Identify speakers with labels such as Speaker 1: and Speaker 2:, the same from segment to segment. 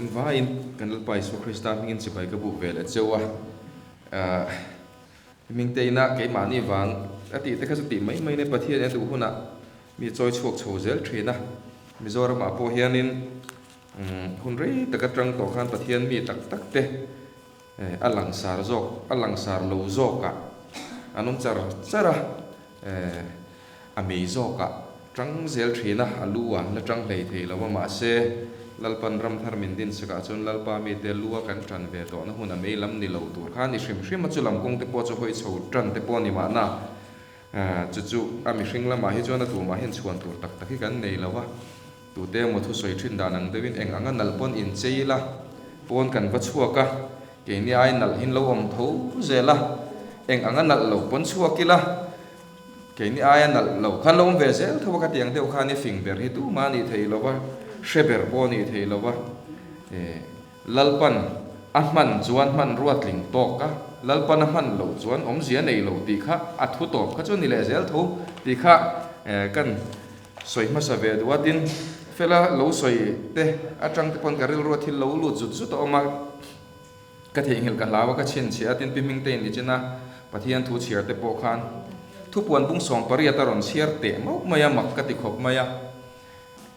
Speaker 1: In vaiin kan Lalpa Isua Krista hmingin chibai ka buk ve leh cheu a. Hming te ina keimahni vang a tih te kha chu tih mai mai nia Pathian in a duh hunah mi chawi chhuak chho zel thin a. Mizoramah pawh hianin hun rei tak atang tawh khan Pathian mi tak tak te a langsar zawk a langsar lo zawkah an awm char char a. A mei zawkah tang zel thin a, a lu a la tang hlei thei lo a, mahse, Lalpan ram thar min din sakah chuan Lalpa mite lu a kan tan ve tawhna hun a mei lam ni lo tur kha a ni hrim hrim a, chu lam kawng te pawh chu hawi chho tan te pawh a ni mahna, chu chu a mihring lamah hi chuan a tumah hian chhuan tur tak tak hi kan nei lo a, tute emaw thusawi thin dan ang deuhin eng anga nalh pawn inchei ila pawn kan va chhuak a, keini ai nalh hin lo awm tho zel a, eng anga nalh lo pawn chhuak ila. Keini aia nalh lo khan lo awm ve zel tho a, ka tiang deuh khan i fing ber hi tumah a nih thei lo va, hre ber pawh a nih thei lo va. Lalpan a hman chuan hmanrua tling tawk a, Lalpan a hman loh chuan awmzia nei lo tih kha a thu tawp kha chu a ni leh zel tho tih kha kan sawi hmasa ve duh a. Tin, Fela lo sawi te atang te pawn ka rilrua thil lo lut zut zut a awm a. Ka theihnghilh ka hlau a, ka chhinchhiah a, tin pi hming te in nichin a, Pathian thu chhiar te pawh khan thupuan bung 18 a rawn chhiar teh mauh mai a, mak ka ti khawp mai a.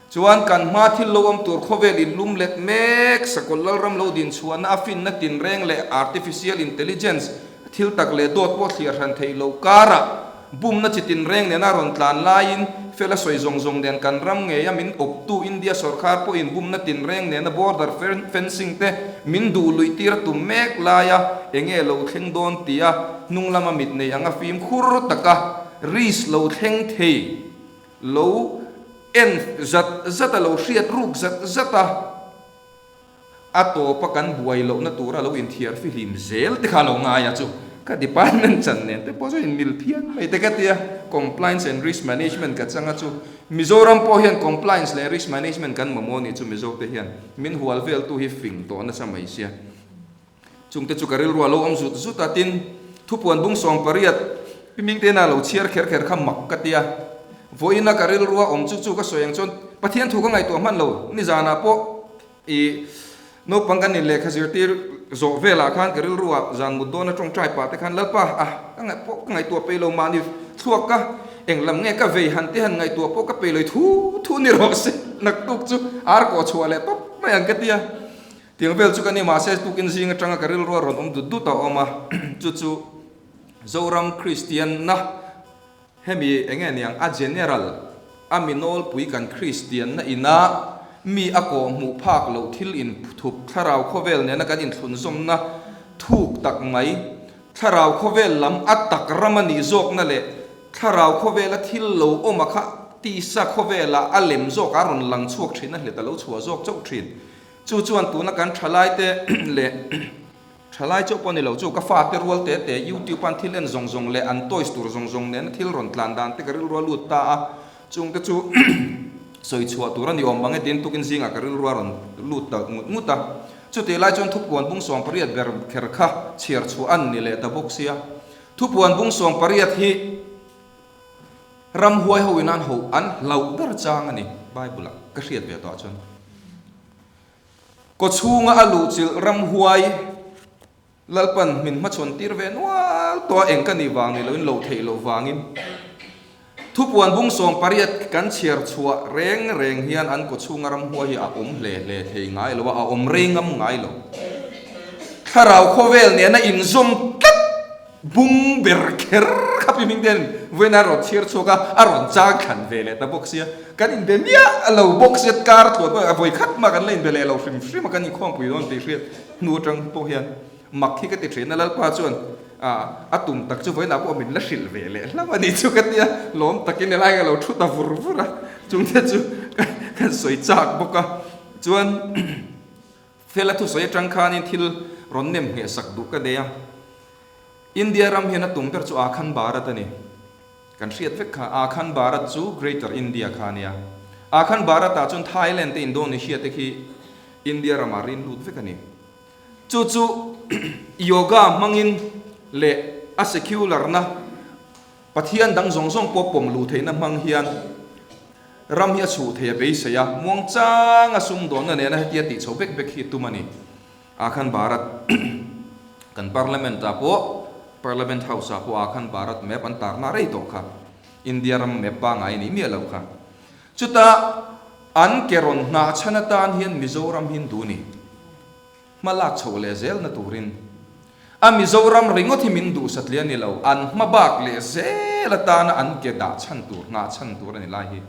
Speaker 1: Chuan kan hma thil lo awm tur khawvel in lum let mek, sakawlh lalram lo din chhuahna a finna tinreng leh artificial intelligence thil tak leh dawt pawh thliar hran theih loh karah Bumna chi tinreng nena rawn tlan laiin fel a sawi zawng zawng nen kan ram ngeia min awptu India sawrkhar pawhin bumna tinreng nena border fencing te min duh luih tir a tum mek laia enge lo thleng dawn tia hnung lama mit nei anga fimkhur taka risk lo thleng thei lo en zat zat a lo hriat ruk zat zat a. A tawpa kan buai lohna tura lo inthiar fihlim zel te kha a lo ngai a chu ka department chan nen te pawh chu inmil phian mai te ka ti a, Compliance and Risk Management ka chang a chu Mizoram pawh hian Compliance leh Risk Management kan mamawh ni chu Mizo te hian min hual vel tu hi fing tawh nasa mai sia. Chungte chu ka rilru a lo awm zut zut a, tin, thupuan bung 18 pi ming tena lo chhiar kher kher kha mak ka ti a. Vawiina ka rilru a awm chu chu ka sawi ang chuan Pathian thu ka ngaihtuah hman lo, nizanah pawh i naupang kan in lehkha zirtir zawh velah khan ka rilru ah zan mut dawn a tawngtai pah te khan Lalpa a ka ngaih pawh ka ngaihtuah peih lo mahni thluak ka eng lam nge ka vei han te han ngaihtuah pawh ka peih lo i thu thu ni rawh se naktuk chu ar kawh chhuah leh tawp mai ang ka ti a. Tiang vel chu ka ni mahse tukin zing atanga ka rilru a rawn awm dut dut a awm a, chu chu Zoram Kristian na hemi enge niang a general a mi nawlpui kan Kristian na ina mi a kawh hmuh phak loh thil in thup thlarau khawvel nena kan inthlunzawmna thuk tak mai thlarau khawvel lam a tak ram a nih zawkna leh thlarau khawvela thil lo awm a kha tisa khawvela a lem zawk a rawn lang chhuak thin a hlet a lo chhuah zawk chauh thin. Chu chuan tuna kan thalaite leh thalai chauh pawh ni lo chu ka fate rual te te YouTube an thil en zawng zawng leh an toys tur zawng zawng nena thil rawn tlan dan te ka rilru a lut ta a, chungte chu sawi chhuah tur a ni awm ang e tiin tukin zingah ka rilru a rawn lut ta ngut ngut a. Chutih lai chuan thupuan bung 18 ber kher kha chhiar chhuah an ni leh ta bawk sia. Thupuan bung 18 hi ramhuai ho in an ho an hlauh ber chang a ni Bible ah ka hriat ve tawh chuan. Kawchhunga a luhchilh ramhuai Lalpan min hmachhawn tir ve nual tawh a, eng ka nih vang ni loin lo theih loh vangin thupuan bung 18 kan chhiar chhuah reng reng hian an kawchhunga ramhuai hi a awm hle hle thei ngai lo a, a awm rei ngam ngai lo. Thlarau khawvel nena inzawm tlat Bung ber kher kha pi hming ten vawiin a rawn chhiar chhuak a, a rawn chang thlan ve leh ta bawk sia. Kan inbe miah lo bawk sia, kar tluan pawh a vawi khat mah kan la inbe leh lo hrim hrim a, kan inkhawmpui dawn tih hriat hnu atang pawh hian mak hi ka ti thin a, Lalpa chuan a tum tak chu vawiinah pawh min la hrilh ve leh hlauh a nih chu ka tia, lawm takin helai ka lo thu ta vur vur a, chungte chu kan sawi chak bawk a, chuan. Fela thusawi atang khanin thil rawn nem ngheh sak duh ka nei a. India ram hian a tum ber chu Akhand Bharat a ni. Kan hriat vek kha, Akhand Bharat chu Greater India kha a nia. Akhand Bharat ah chuan Thailand te Indonesia te khi India ramah rin lut vek a ni. Chu chu yoga hmangin leh a secular na Pathian dang zawng zawng pawh pawm luh theihna hmang hian. Ram hi a chhuh thei a beisei a, muangchang a sumdawnna nena hetia tih chho bek bek hi tum a ni. Akhan Bharat kan Parliament ah pawh Parliament House ah pawh Akhan Bharat map an tarna rei tawh kha. India ram map pangai a nih miah loh kha. Chutah an ke rawn hnah chhan atan hian Mizoram hi an duh ni. Hma lak chhoh leh zelna turin a Mizoram ringawt hi min duh satliah ni lo, an hma bak leh zel atana an ke dah chhan tur, nghah chhan tur a ni lai hi.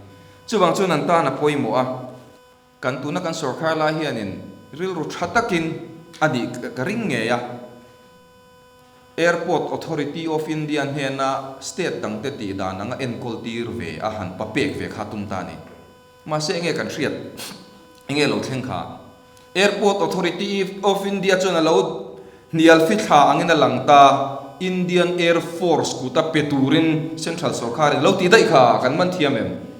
Speaker 1: Chuvang chuan an tan a pawimawh a, kan tuna kan sorkar lai hianin rilru tha takin a nih ka ring ngei a. Airport Authority of India hnena state dangte tih dan anga enkawl tir ve a han pa pek ve kha tum ta a ni. Mahse enge kan hriat? Enge lo thleng kha? Airport Authority of India chuan a lo hnial fithla angin a lang ta, Indian Air Force kuta pe turin Central sorkarin a lo tih daih kha kan man thiam em?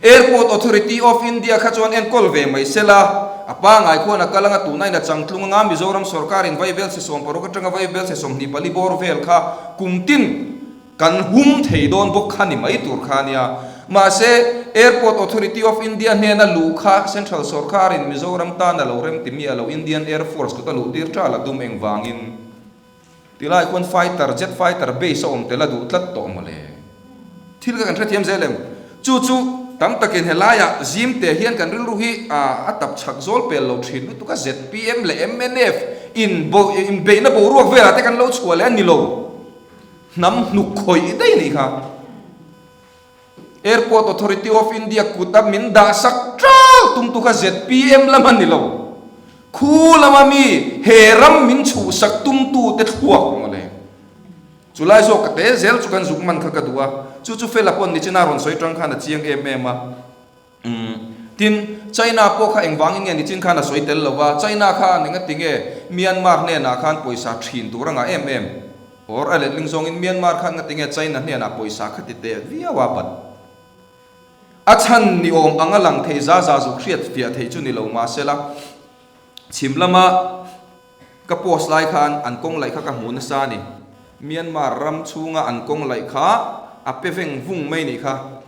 Speaker 1: Airport Authority of India kha chuan enkawl ve mai sela, a pangai khuan a kal anga tunain a changtlung anga Mizoram sorkarin vaibel chhe 16 atanga vaibel chhe 24 bawr vel kha kum tin Kan hum thei dawn bawk kha ni mai tur kha nia. Mahse, Airport Authority of India hnena luh kha Central sorkarin Mizoram tan a lo rem ti mi a lo Indian Air Force kut a luh tir ṭal a dum engvangin tilai khuan fighter jet fighter base a awm tel a duh tlat tawh mawle. Thil kha kan hrethiam zel em? Chu chu tam takin helaiah zim te hian kan rilru hi a tap chhak zawl pel lo thin lutuk a, zpm leh mnf inbeihna boruak velah te kan lo chhuah leh a ni lo. Hnam hnuk khawih daih nih kha. Airport Authority of India kut a min dah sak ṭal tum tu kha zpm lam a ni lo. Khu lama mi he ram min chhuh sak tum tu te thluak mawle. Chu lai zawk ka te zel chu kan zuk man kha ka duh a. Chu chu Fela pawn nichina rawn sawi ṭang khan a chiang em em a. Umm. Tin, China pawh kha engvangin nge nichin khan a sawi tel lo va, China khan engati nge Myanmar hnenah khan pawisa thin tur a ngah em em? Or a letling zawngin Myanmar khan ngati nge China hnenah pawisa kha ti teh viau a bat? A chhan ni awm anga lang thei za za zuk hriat fiah theih chu ni lo mahsela, chhim lama ka post lai khan an kawng laih kha ka hmu nasa a ni. Myanmar ram chhunga an kawng laih kha a pe veng vung mai nih kha.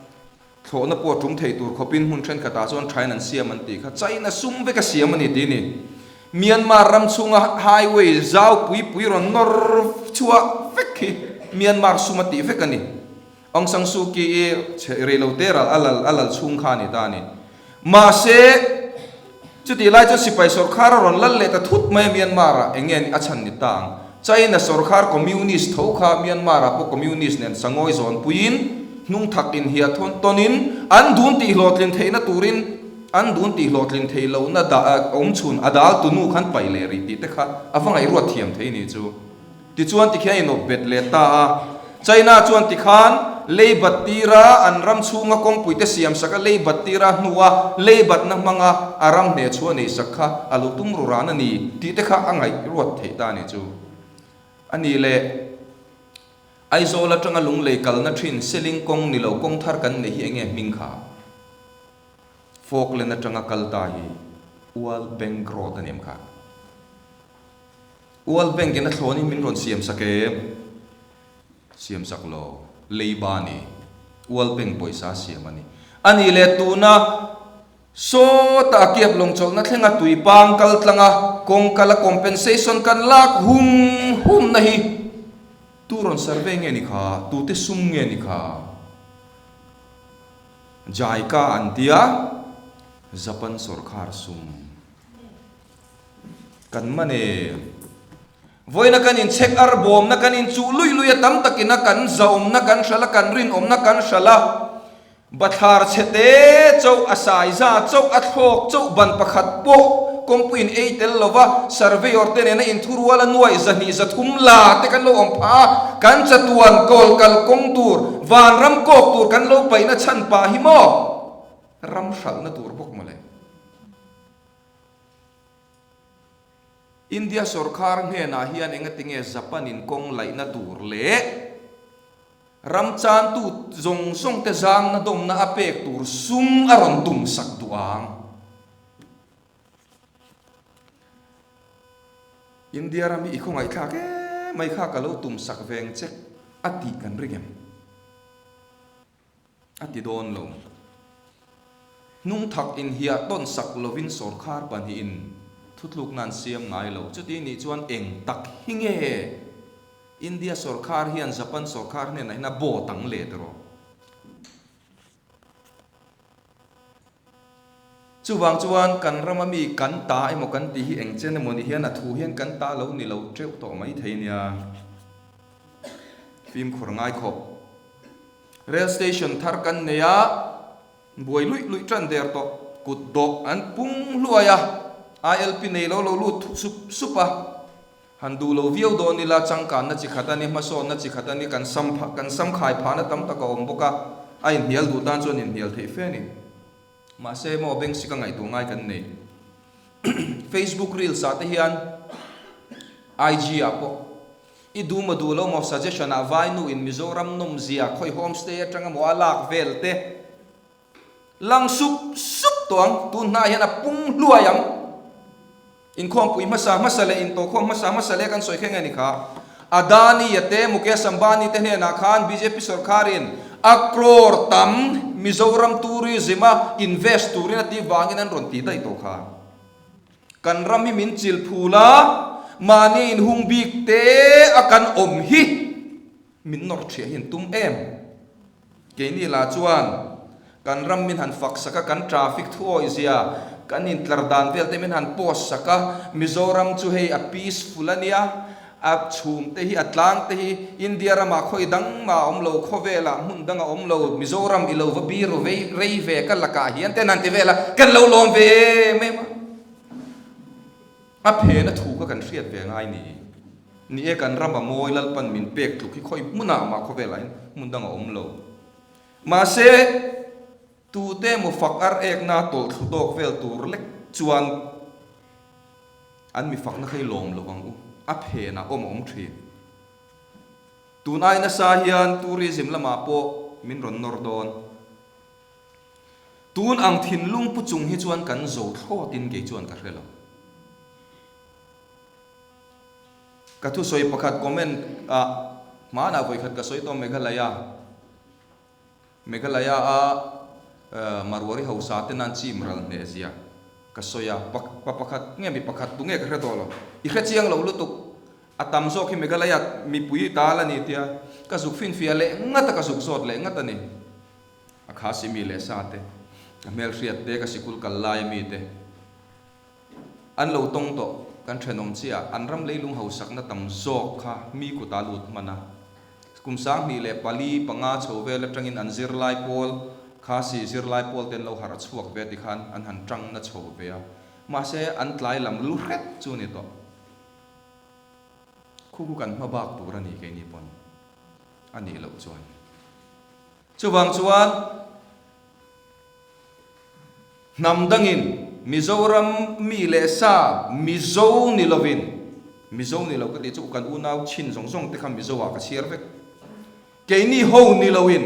Speaker 1: Thlawhna pawh tum thei tur khawpin hmun thenkhatah chuan thain an siam an tih kha China sum vek a siam a ni tih ni. Myanmar ram chhunga highway zau pui pui rawn nawr chhuah vek khi Myanmar sum a tih vek a ni. Aung San Suu Kyi i chhe rei lo te ral a lal a lal chhung kha a ni ta a ni. Mahse, chutih lai chuan sipai sawrkhar a rawn lal leh ta thut mai a Myanmar ah eng nge a chhan ni ta ang? China sawrkhar communist tho kha Myanmar ah pawh communist nen sangawi zawn puiin hnung thak inhiah thawn tawnin an dun tih hlawhtlin theihna turin an dun tih hlawhtlin theih lohna dah awm chhun a dal tunu khan paih leh rih tih te kha a va ngaihruat thiam thei ni chu. Tichuan tikhian in awp bet leh ta a. China chuan tikhan lei bat tira an ram chhunga kawngpui te siam sak a, lei bat tira hnua lei batna hmanga a ram hneh chhuah nei sak kha a lo tum ru ran a ni tih te kha a ngaih ruat theih ta a ni chu. A nih leh Aizawl atanga lunglei kalna thin Seling kawng ni lo kawng thar kan nei hi enge hming kha? Falkland atanga kal ta hi World Bank Road a ni em kha? World Bank in a thlawn in min rawn siam sak em? Siam sak lo. Leiba a ni. World Bank pawisa a siam a ni. A nih leh tuna sawta a kiap lawng chawlhna thlenga tui pang kal tlanga kawng kala compensation kan lak hum hum na hi tu rawn survey nge ni kha? Tute sum nge ni kha? Jaika an tia Japan sawrkhar sum. Kan man e. Vawiina kan inchhek ar bawmna kan inchuh luih luih a tam takin a kan zaawmna kan hralh a kan rinawmna kan hralh a bathlar chhe te chauh a saiza chauh a thlawk chauh ban pakhat pawh kawngpuiin ei tel lova surveyor te nena inthurual a nuai 203 la te kan lo awm phah a kan chatuan kawl kal kawng tur vanram kawk tur kan lo paihna chhan pah hi maw ram hralhna tur bawk mawle. India sorkar hnenah hian engatinge Japan in kawng laihna tur leh ram chantu zawng zawng te zangna dawmna a pek tur sum a rawn tum sak duh ang? India ram hi i khawngaihthlak em mai kha ka lo tum sak veng che a tih kan ring em? A ti dawn lo. Hnung thak inhiah tawn sak lovin sawrkhar pahnihin thutlukna an siam ngai lo. Chuti nih chuan eng tak hi nge India sawrkhar hian Japan sawrkhar hnenah hian a bawt ang le tiraw? Chuvang chuan kan rama mi kan ta emaw kan tih hi eng chen emaw ni hian a thu hian kan ta lo ni lo teuh tawh mai thei nia. Fimkhur ngai khawp. Rail station thar kan nei a, buai luih luih tan der tawh. Kut dawh an pung hluai a, ILP nei lo lo lut sup sup a. Han duh lo viau dawn ila, changkanna chi khat a ni, hmasawnna chi khat a ni, kan sam kan sam khai phahna tam tak a awm bawk a, a inhnial duh tan chuan inhnial theih fe a ni. Mahse maw beng sika ngaihtuah ngai kan nei. Facebook reels ah te hian IG ah pawh i duh maw duh lo maw suggestion ah vai nu in Mizoram nawm zia khawi homestay atanga maw a lak vel te lang sup sup tawh ang tun hna hian a pung hluai ang. Inkhawmpui hmasa hmasa leh intawhkhawm hmasa hmasa leh kan sawi kha nge ni kha? Adani-a te, Mukesh Ambani te hnenah khan bjp sorkarin a crore tam Mizoram tourism-a invest turin a tih vangin an rawn tih daih tawh kha. Kan ram hi min chil phul a, mahni inhung bik te a kan awm hi min nawr thiah hi an tum em? Keini lah chuan kan ram min han fak sak a, kan traffic thuawih zia, kan intlar dan vel te min han post sak a, Mizoram chu hei a peaceful a nia, a chhum te hi, a tlang te hi India ramah khawi dang mah a awm lo, khawvelah hmun dang a awm lo, Mizoram i lo va biru vei rei ve ka lakah hian te an han ti vel a, kan lo lawm ve em em a. A phena thu kha kan hriat ve ngai ni. Ni e, kan ram a mawi Lalpan min pek tluk hi khawi hmunah mah khawvelah hian hmun dang a awm lo. Mahse, tute emaw fak ar ekna tawlh thlu tawk vel tur lek chuan an mi fakna kha i lawm lo ang u. A phenah awm a awm thin. Tun ai nasa hian tourism lamah pawh min rawn nawr dawn. Tun ang thinlung pu chung hi chuan kan zo thlawtin kei chuan ka hre lo. Ka thusawi pakhat comment ah hmanah vawikhat ka sawi tawh Meghalaya Meghalaya a Marwari hausa te nan chim ral hneh zia ka sawi a, pa pakhat nge mi pakhat tunge ka hre tawh lo, i hre chiang lo lutuk a tam zawk hi Meghalaya mipui tal a ni tia ka zuk finfiah leh ngat a ka zuk zawt leh ngat a ni. A khasi mi leh sa te, ka hmelhriat te, ka sikul kal lai ami te an lo tawng tawh. Kan thenawm chiah an ram leilung hausakna tam zawk kha mi kutah lut hman a. Kum 2004 chho vel atangin an zirlai pawl, Khasi zirlai pawl te an lo harh chhuak ve tikhan an han tang na chho ve a. Mahse an tlai lam lu hret chu ni tawh. Khu khu kan hma bak tur a ni keini pawn a nih loh chuan. Chuvang chuan hnam dangin Mizoram mi leh sa Mizo ni lovin, Mizo ni lo ka tih chu kan unau chin zawng zawng te kha Mizo ah ka chhiar vek. Keini ho ni loin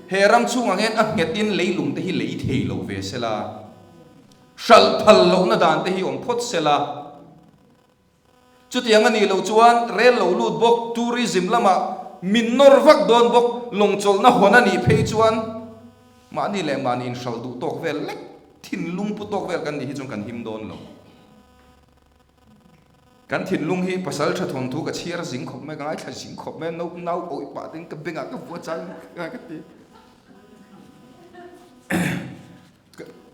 Speaker 1: he ram chhungah hian a nghetin leilung te hi lei thei lo ve sela, hralh phal lohna dan te hi awm phawt sela, Chutiang a nih loh chuan rel lo lut bawk, tourism lamah min nawr vak dawn bawk, lawngchawlhna hawn a nih phei chuan mahni leh mahni inhralh duh tawk vel lek, thinlung pu tawk vel kan nih hi chuan kan him dawn lo. Kan thinlung hi pasal tha thawnthu ka chhiar zing khawp mai, ka ngaithla zing khawp mai a, nau nau awih pah ten ka bengah ka vua chang ka ti.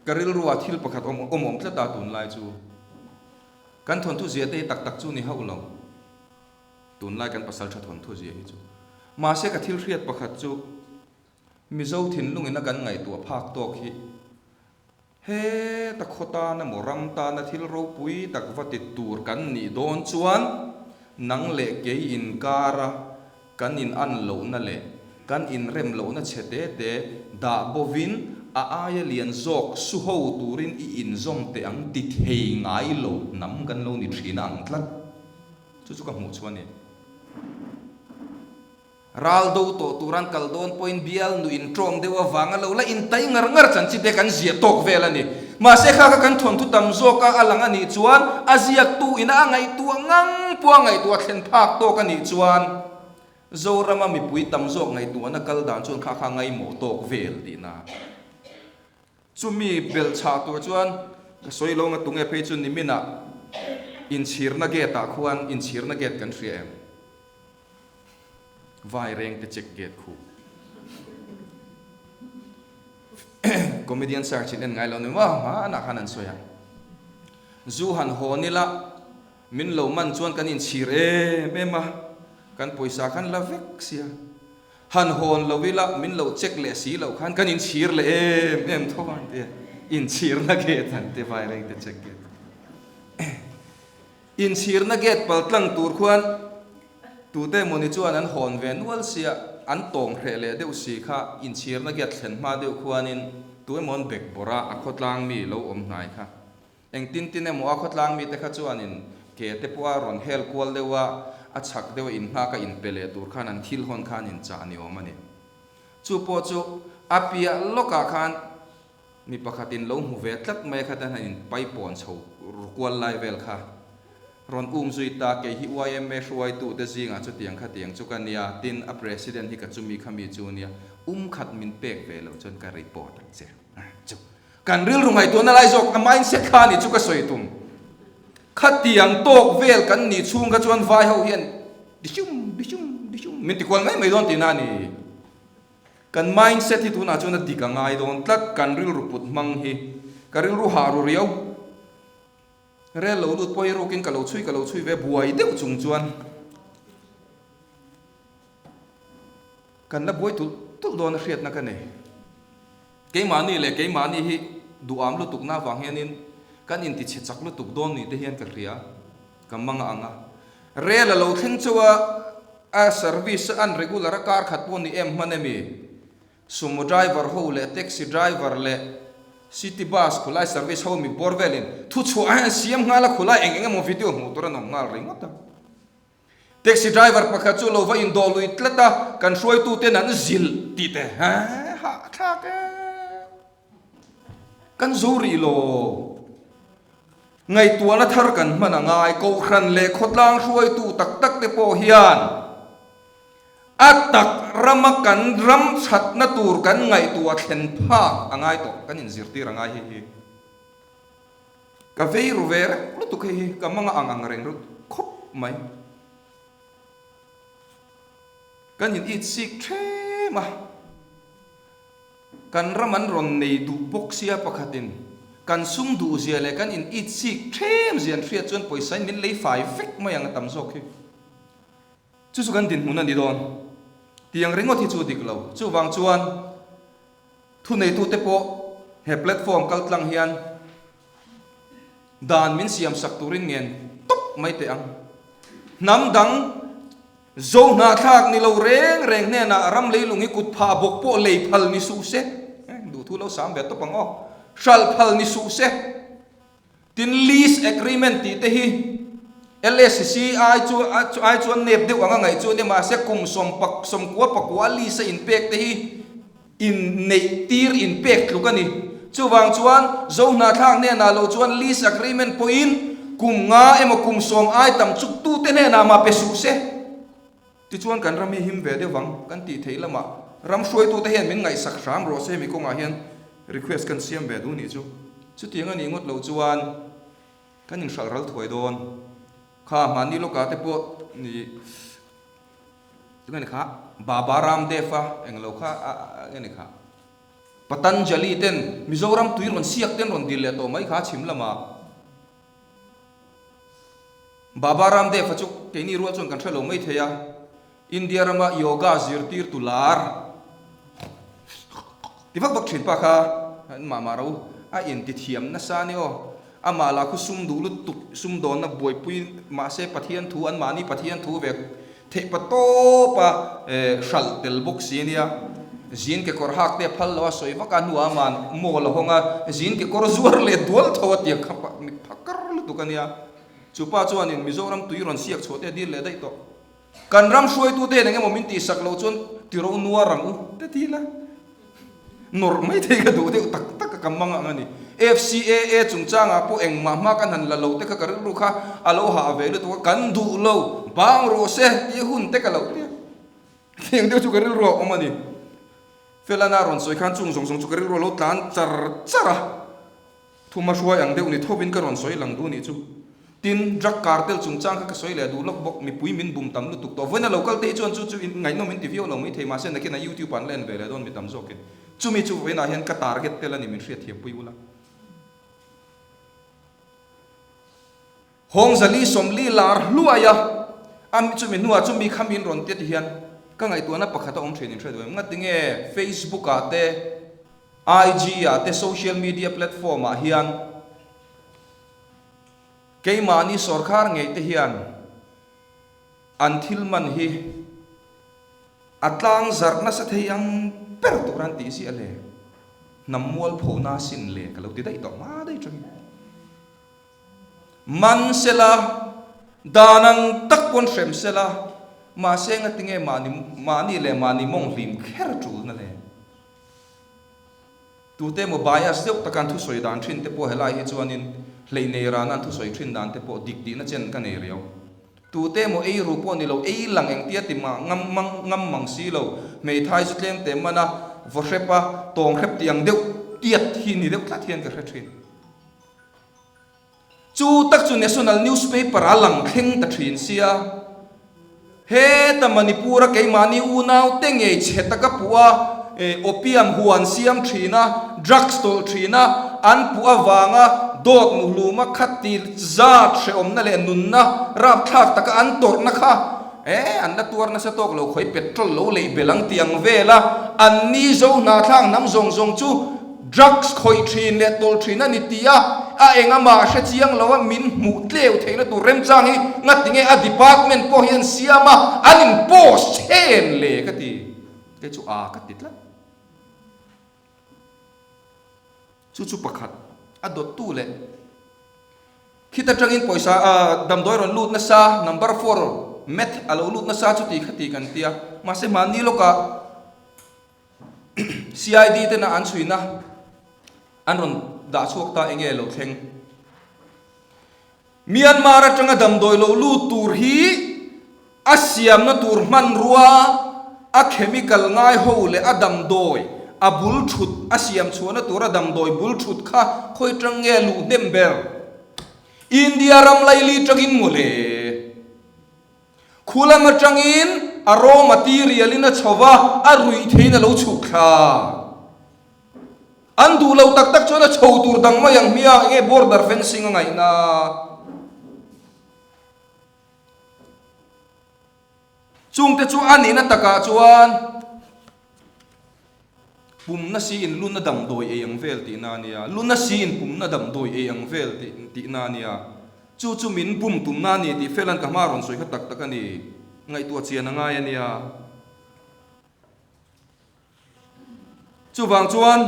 Speaker 1: Ka rilruah thil pakhat awm awm tlat a tunlai chu. Kan thawnthu zia te hi tak tak chu ni hauh lo. Tunlai kan pasal tha thawnthu zia hi chu. Mahse ka thil hriat pakhat chu Mizo thinlungin a kan ngaihtuah phak tawk hi heta khaw tana maw ram tana thil ropui tak va ti tur kan nih dawn chuan nang leh kei inkara Kan in an lohna leh kan inrem lohna chhe te te dah bovin a aia lian zawk su ho turin i inzawm teh ang ti thei ngai lo hnam kan lo ni thin a ang tlat. Chu chu ka hmuh chu a ni. Ral do tawh tur an kal dawn pawhin bial nuih intawm deuh avanga lo la intai ngar ngar chanchin te kan ziah tawk vel a ni. Mahse kha kha kan thawnthu tam zawk a a lang a nih chuan a ziaktu ina a ngaihtuah ngang pawh a ngaihtuah thlen phak tawk a nih chuan Zorama mipui tam zawk ngaihtuahna kal dan chuan kha kha ngaimawh tawk vel tihna. Chumi belh chhah tur chuan ka sawi lo nga tunge phei chu niminah inchhirna gate ah khuan inchhirna gate kan hria em? Vai reng te check gate khu. Comedian search in en ngai lo ni maw? Hmanah khan an sawi a. Zu han hawn ila min lo man chuan kan inchhir em em a, kan pawisa khan la vek sia. Han hawn lo ila min lo check leh si loh khan kan inchhir leh em em tho a tia, inchhirna gate an ti vai reng te check gate. Inchhirna gate pal tlang tur khuan tute emawni chuan an hawn ve nual sia, an tawng hreh leh deuh si kha inchhirna gate thlen hma deuh khuanin tu emaw an bek bawrh a, a khawtlang mi lo awm hnai kha. Engtin tin emaw a khawtlang mite kha chuanin ke te pawh a rawn hel kual deuh a, a chhak deuh a inhnak a inpe leh tur khan an thil hawn khan inchah ni awm a ni. Chu pawh chu a piah lawkah khan mi pakhatin lo hmu ve tlat mai a kha tan han inpai pawn chho ru kual lai vel kha rawn um zui ta, kei hi yma hruaitute zingah chutiang khatiang chu ka nia, tin a president hi ka chumi khami chu nia, um khat min pek ve loh chuan ka report ang che. Chu kan rilru ngaihtuahna lai zawk a mindset kha a ni chu ka sawi tum. Khatiang tawk vel kan nih chhung kha chuan vai ho hian dishum dishum dishum min ti kual mai mai dawn tihna a ni. Kan mindset hi tunah chuan a dik a ngai dawn tlat kan rilru put hmang hi ka rilru hah ru riau. Rel lo lut pawh hi rukin ka lo chhui ka lo chhui ve buai deuh chung chuan Kan la buai tulh tulh dawn a hriatna ka nei. Keimahni leh keimahni hi duham lutukna avang hianin kan intichhe chak lutuk dawn ni te hian ka hria, ka mang a ang a. Rel a lo thleng chauh a, a service a an regular a kar khat pawh ni em hman emi? Sumo driver ho leh taxi driver leh city bus khulai service ho mi bawr velin thuchhuah hian siam nghal a khulai eng eng emaw video hmuh tur an awm nghal ringawt a. Taxi driver pakhat chu lo va indawh lui tlat a, kan hruaituten an zilh tih te hahthlak e. Kan zo rih lo. Ngaihtuahna thar kan hman a ngai, Kohhran leh khawtlang hruaitu tak tak te pawh hian a tak rama kan ram thatna tur kan ngaihtuah thlen phak a ngai tawh, kan inzirtir a ngai hei hi. Ka vei ru ve reuh lutuk hei hi ka manga ang ang reng reuh khawp mai. Kan in it sik thlem a, kan ram an rawn nei duh bawk sia pakhatin kan sum duh zia leh kan in it sik thlem zia an hriat chuan pawisa in min lei fai vek mai ang a tam zawk hi. Chu chu kan dinhmun a ni dawn. Tiang ringawt hi chu dik lo. Chuvang chuan. Thuneitute pawh he platform kaltlang hian dan min siamsak turin ngen tawp mai teh ang. Hnam dang zo hnahthlak ni lo reng reng hnenah ram leilung hi kut phah bawk pawh lei phal ni suh se, duhthu lo sam ve tawp ang aw, hralh phal ni suh se. Tin lease agreement tih te hi LSC ai chu ai chuan nep deuh anga ngaih chu a ni mahse kum sawm pak sawmkua pakua lease a inpek te hi in neih tir inpek tluk a ni. Chuvang chuan Zo hnahthlak hnenah lo chuan lease agreement pawhin kum nga emaw kum sawm ai tam chuk tute hnenah mah pe suh se. Tichuan kan ram hi him ve deuh ang kan tih theih lamah ram hruaitute hian min ngaihsak hram rawh se hemi kawngah hian request kan siam ve duh nih chu. Chutiang a nih ngawt loh chuan kan inhralh ral thuai dawn. Kha mahni lawkah te pawh ni tunge ni kha Baba Ramdev a englo kha a nge ni kha Patanjali ten Mizoram tui rawn siak ten rawn dil leh tawh mai kha chhim lamah. Baba Ramdev a chu keini rual chuan kan hre lo mai thei a, India rama yoga zirtirtu lar ti vak vak thin pa kha an mah mah ro a inti thiam nasa a ni aw. Amah lah khu sum duh lutuk sum dawnna buaipui mahse Pathian thu an mahni Pathian thu ve theih pa tawp a hralh tel bawk si a nia. Zin kekawr hak te a phal lo a sawi vak a hnuah aman mall a hawng a, zin kekawr zuar leh dual tho a tiang kha mi phakar lutuk a nia. Chu pa chuanin Mizoram tui rawn siak chhuah te a dil leh daih tawh. Kan ram hruaitute hian engemaw min tihsak loh chuan tiro nuar ang u te ti ila. Nawrh mai thei ka duh deuh tak tak a ka mang ang a ni. FCAA chungchangah pawh engmah hma kan han la lo te kha ka rilru kha a lo hah ve lutuk a, kan duh lo, bang rawh se tih hun te ka lo tia. Hetiang deuh chu ka rilru a awm a ni. Felana rawn sawi khan chung zawng zawng chu ka rilru a lo tlan char char a, thuma hruai ang deuh ni thovin ka rawn sawi lang duh nih chu. Tin, drug cartel chungchang kha ka sawi leh duh lawk bawk, mipui min bum tam lutuk tawh. Vawiin a lo kal te hi chuan chu chu ngaihnawm in ti viau lo maithei, mahse nakin a YouTube ah an la en ve leh dawn mi tam zawkin. Chumi chu vawiinah hian ka target tel a ni min hriatthiampui ula. Hawng zali 40 lar hluai a, a chumi hnuah chumi kha min rawn ti hian ka ngaihtuahna pakhat a awm thin in hre duh em? Ngatinge Facebook ah te, IG ah te, social media platform ah hian keimahni sawrkhar ngei te hian an thil man hi a tlang zarh nasa thei ang ber tur an tih ziah le? Hnam mualphona sin le ka lo ti daih tawh hma daih tangin. Man sela, dan ang tak pawn hrem sela, mahse ngatinge mahni mahni leh mahni mawng hlim kher tulna le? Tute emaw bias deuh taka an thusawi dan thin te pawh helai hi chuanin hleih nei rana an thusawi thin dan te pawh dik tihna chen ka nei riau. Tute emaw ei ru pawh ni lo, ei lang engtia ti mah ngam mang ngam mang si lo, hmeithai chu tlem te mana vaw hrep a, tawng hrep tih ang deuh tiat hi ni deuh tlat hian ka hre thin. Chu tak chu National Newspaper a lang thleng ta thin sia. Heta Manipur a keimahni unau te ngei chhe taka puh a, opium huan siam thin a, drugs tawlh thin a, an puh avanga dawt muhluma khati zat hrehawmna leh nunna rapthlak taka an tawrhna kha e an la tuar nasa tawk lo khawi petrol lo leih belh ang tih ang vela an ni zo hnahthlak hnam zawng zawng chu Drugs khawih thin leh tawlh thin a ni tih a, a engah hre chiang lo a, min hmuh tleu theihna tur remchang hi ngatinge a department pawh hi an siam a, an in post chhen le ka ti. Kei chu a ka ti tlat. Chu chu pakhat a dawttu leh khit atangin pawisa damdawi rawn lut nasa number four meth a lo lut nasa chuti khati kan tia, mahse mahni lawkah CID tena an chhuina an rawn dah chhuak ta enge lo thleng. Myanmar atanga damdawi lo lut tur hi a siamna tur hmanrua a chemical ngai ho leh a damdawi a bul thut a siam chhuahna tur a damdawi bul thut kha khawi tang nge luh hnem ber? India ram laili tangin mawle. Khu lam atangin a raw material in a chho va, a ruih theiin a lo chhuk thla. An duh lo tak tak chuan a chho tur dang mai ang hmia enge border fencing a ngaihna. Chungte chu a nihna takah chuan pumna si in luna damdawi ei ang vel tihna a nia, luna si in pumna damdawi ei ang vel tihna a nia. Chu chu min bum tumna a ni tih Felan ka hma rawn sawi kha tak tak a ni. Ngaihtuah chian a ngai a nia. Chuvang chuan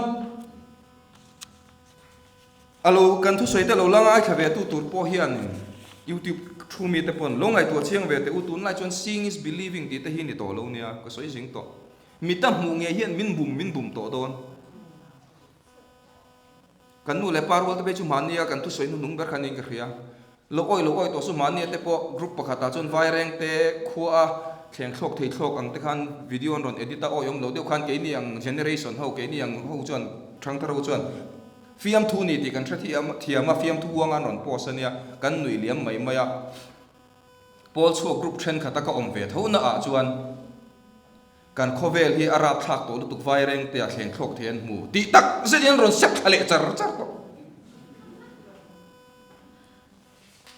Speaker 1: a lo kan thusawi te lo la ngaithla ve tu tur pawh hian YouTube thu mi te pawn lo ngaihtuah chiang ve teh u tunlai chuan seeing is believing tih te hi ni tawh lo nia ka sawi zing tawh. Mita hmuh ngei hian min bum min bum tawh dawn. Kan nu leh pa rual te phei chu mahnia kan thusawi hnuhnung ber kha niin ka hria. Lo awi lo awi tawh chu mahnia te pawh group pakhatah chuan vaireng te khua a thleng thlawk thei thlawk ang te khan video an rawn edit a awi awm lo deuh khan keini ang generation ho keini ang ho chuan thangthar ho chuan fiamthu ni tih kan hre thiam a fiamthu huang an rawn post a nia kan nuih liam mai mai a. Pawl chhuak group thenkhat a ka awm ve tho na ah chuan Kan khawvel hi a rapthlak tawh lutuk vaireng te a thleng thlawk thei an hmu tih tak zet in an rawn sep thla leh char char tawh.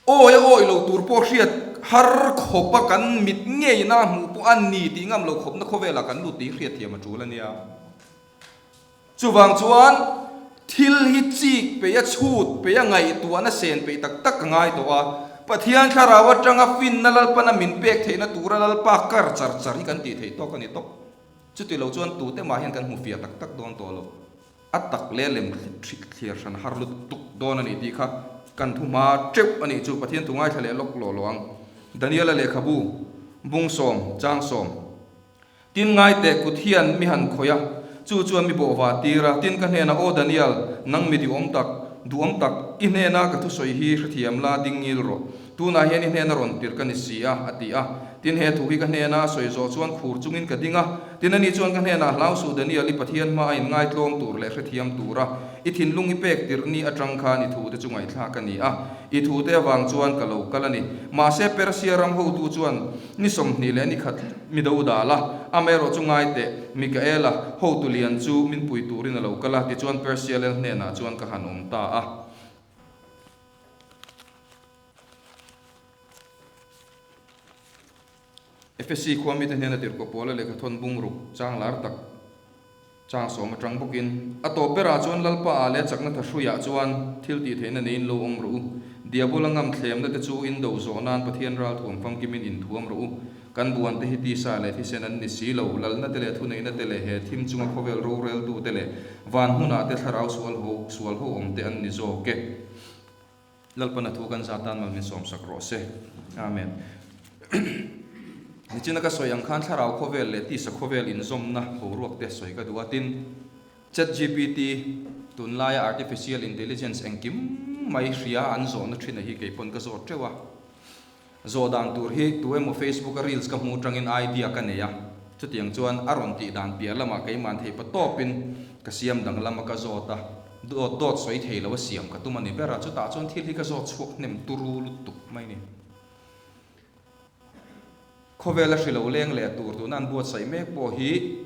Speaker 1: Awi a awi lo tur pawh hriat har khawp a kan mit ngei na hmuh pawh a ni tih ngam lo khawp na khawvel ah kan lut tih hriat thiam a tul a nia. Chuvang chuan thil hi chik peih a chhut peih a ngaihtuahna sen peih tak tak ka ngai tawh a, Pathian thlarau atanga finna Lalpana min pek theihna tura Lalpa kar char char hi kan tih theih tawk a ni tawp. Chuti lo chuan tute mah hian kan hmu fiah tak tak dawn tawh lo. A tak leh lem thliar hran har lutuk dawn a ni tih kha kan thu hma teuh a nih chu Pathian thu ngaithla leh lawk lawh lawh ang. Daniela lehkhabu, Bungsawm, Changsawm. Tin, ngaiteh kut hian mi han khawih a, chu chuan mi bawhva tir a. Tin, ka hnenah, Aw Daniel, nang mi duhawm tak, duhawm tak, i hnena ka thusawi hi hrethiam la, ding ngil rawh. Tunah hian i hnena rawn tirh ka ni si a, a ti a. Tin, he thu hi ka hnena a sawi zawh chuan khur chungin ka ding a. Tin, ani chuan ka hnenah, Hlau suh Daniel, i Pathian hma a inngaitlawm tur leh hrethiam tura i thinlung i pek tirh ni atang khan i thute chu ngaihthlak a ni a, i thute avang chuan ka lo kal a ni. Mahse, Persia ram hotu chuan ni 24 leh ni khat mi do dal a, amaherawh chu ngai teh, Mikaela, hotu lian chu min pui turin a lo kal a, tichuan Persia lel hnenah chuan ka han awm ta a. Efesi khua mite hnena tirhkoh Paula lehkha thawn bung ruk chang lar tak chang sawm atang bawkin, A tawp berah chuan Lalpa ah leh chakna tha hruiah chuan thil tih theihna neiin lo awm rawh u. Diabola ngam thlemna te chu in do zawh nan Pathian ral thuam famkimin in thuam rawh u. Kan buan te hi tisa leh thisen an ni si lo, lalna te leh thuneihna te leh he thim chunga khawvel roreltu te leh van hmunah te thlarau sual ho sual ho awm te an ni zawk e. Lalpana thu kan zat tan mal min sawmsak rawh se. Amen. Nichina ka sawi ang khan thlarau khawvel leh tisa khawvel inzawmna boruak te sawi ka duh a, tin, ChatGPT, tunlaia artificial intelligence engkim mai hria an zawhna thin a hi kei pawn ka zawt teuh a. Zawh dan tur hi tu emaw Facebook a reels ka hmu tangin idea ka nei a, chutiang chuan a rawn tih dan piah lamah keimahn theih pa tawpin ka siam danglam a ka zawt a, dawt dawt sawi thei lo a siam ka tum a ni ber a, chutah chuan thil hi ka zawt chhuak hnem turu lutuk mai ni. Khawvela hri lo leng leh tur tuna an buatsaih mek pawh hi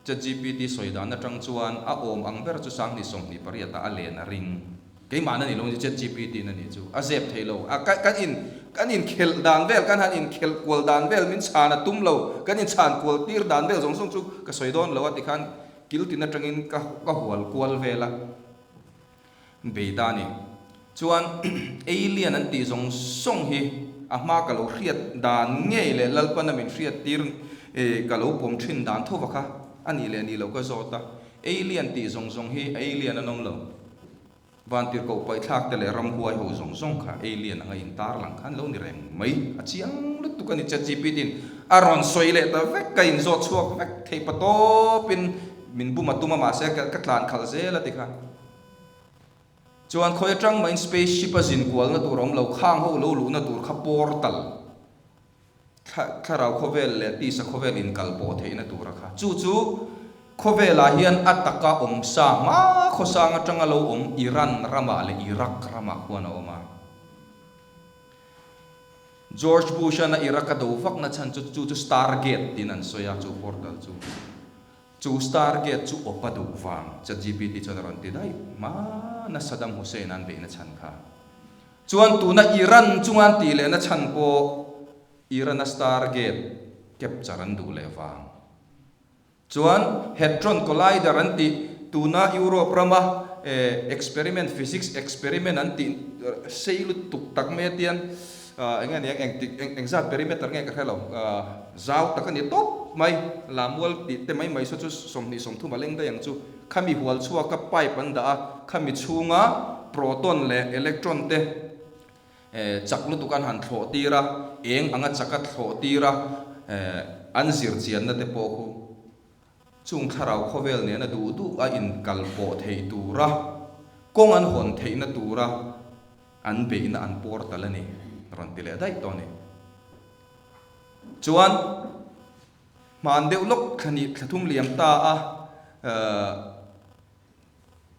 Speaker 1: ChatGPT sawi dan atang chuan a awm ang ber chu 2028 ah a len a ring. Keimah na ni lo ni ChatGPT na nih chu a zep thei lo. A ka kan in kan inkhelh dan vel kan han inkhelh kual dan vel min chhan a tum lo kan inchhan kual tir dan vel zawng zawng chu ka sawi dawn lo a tikhan kil tin atangin ka ka hual kual vel a bei ta a ni. Chuan alien an tih zawng zawng hi a hma ka lo hriat dan ngei leh Lalpana min hriat tir ka lo pawm thin dan tho va kha a nih leh nih loh ka zawt a. Alien tih zawng zawng hi alien an awm lo. Vantirhkoh paihthlak te leh ramhuai ho zawng zawng kha alien anga intar lang khan lo ni reng mai. A chiang lutuk a ni ChatGPT in a rawn sawi leh ta vek ka inzawt chhuak vek thei pa tawpin min bum a tum a mahse ka tlan khalh zel a ti kha. Chuan khawi atang mahin space ship a zin kualna tur a awm lo, khang ho lo luhna tur kha portal, thlarau khawvel leh tisa khawvel inkal pawh theihna tur a kha. Chu chu khawvelah hian a taka awm sa hma khawsang atanga lo awm Iran ramah leh Iraq ramah khuan a awm a. George Bush-an a Iraq a do vakna chhan chu chu chu Stargate tiin an sawi a, chu portal chu. Chu Stargate chu awp a duh vang ChatGPT chuan a rawn ti daih hmana Saddam Hussein an beihna chhan kha. Chuan tuna Iran chunga an tih lehna chhan pawh Iran-a Stargate capture an duh leh vang. Chuan Hadron Collider an tih tuna Europe rama experiment, physics experiment an tih sei lutuk tak mai atian Eng nge nia, eng tik, eng zat perimeter nge ka hre lo, zau tak a ni tawp mai, Lamual tih te mai mai saw chu 20 30 a leng daih ang chu, khami hual chhuaka pipe an dah a, khami chhunga proton leh electron te chak lutuk an han thlawh tir a, eng anga chak a thlawh tir a, an zir chianna te pawh khu chung thlarau khawvel nena duh duh a inkal pawh theih tura kawng an hawn theihna tura An beihna an portal a ni, rawn ti leh daih tawh a ni. Chuan hman deuh lawk thla nih thla thum liam ta a,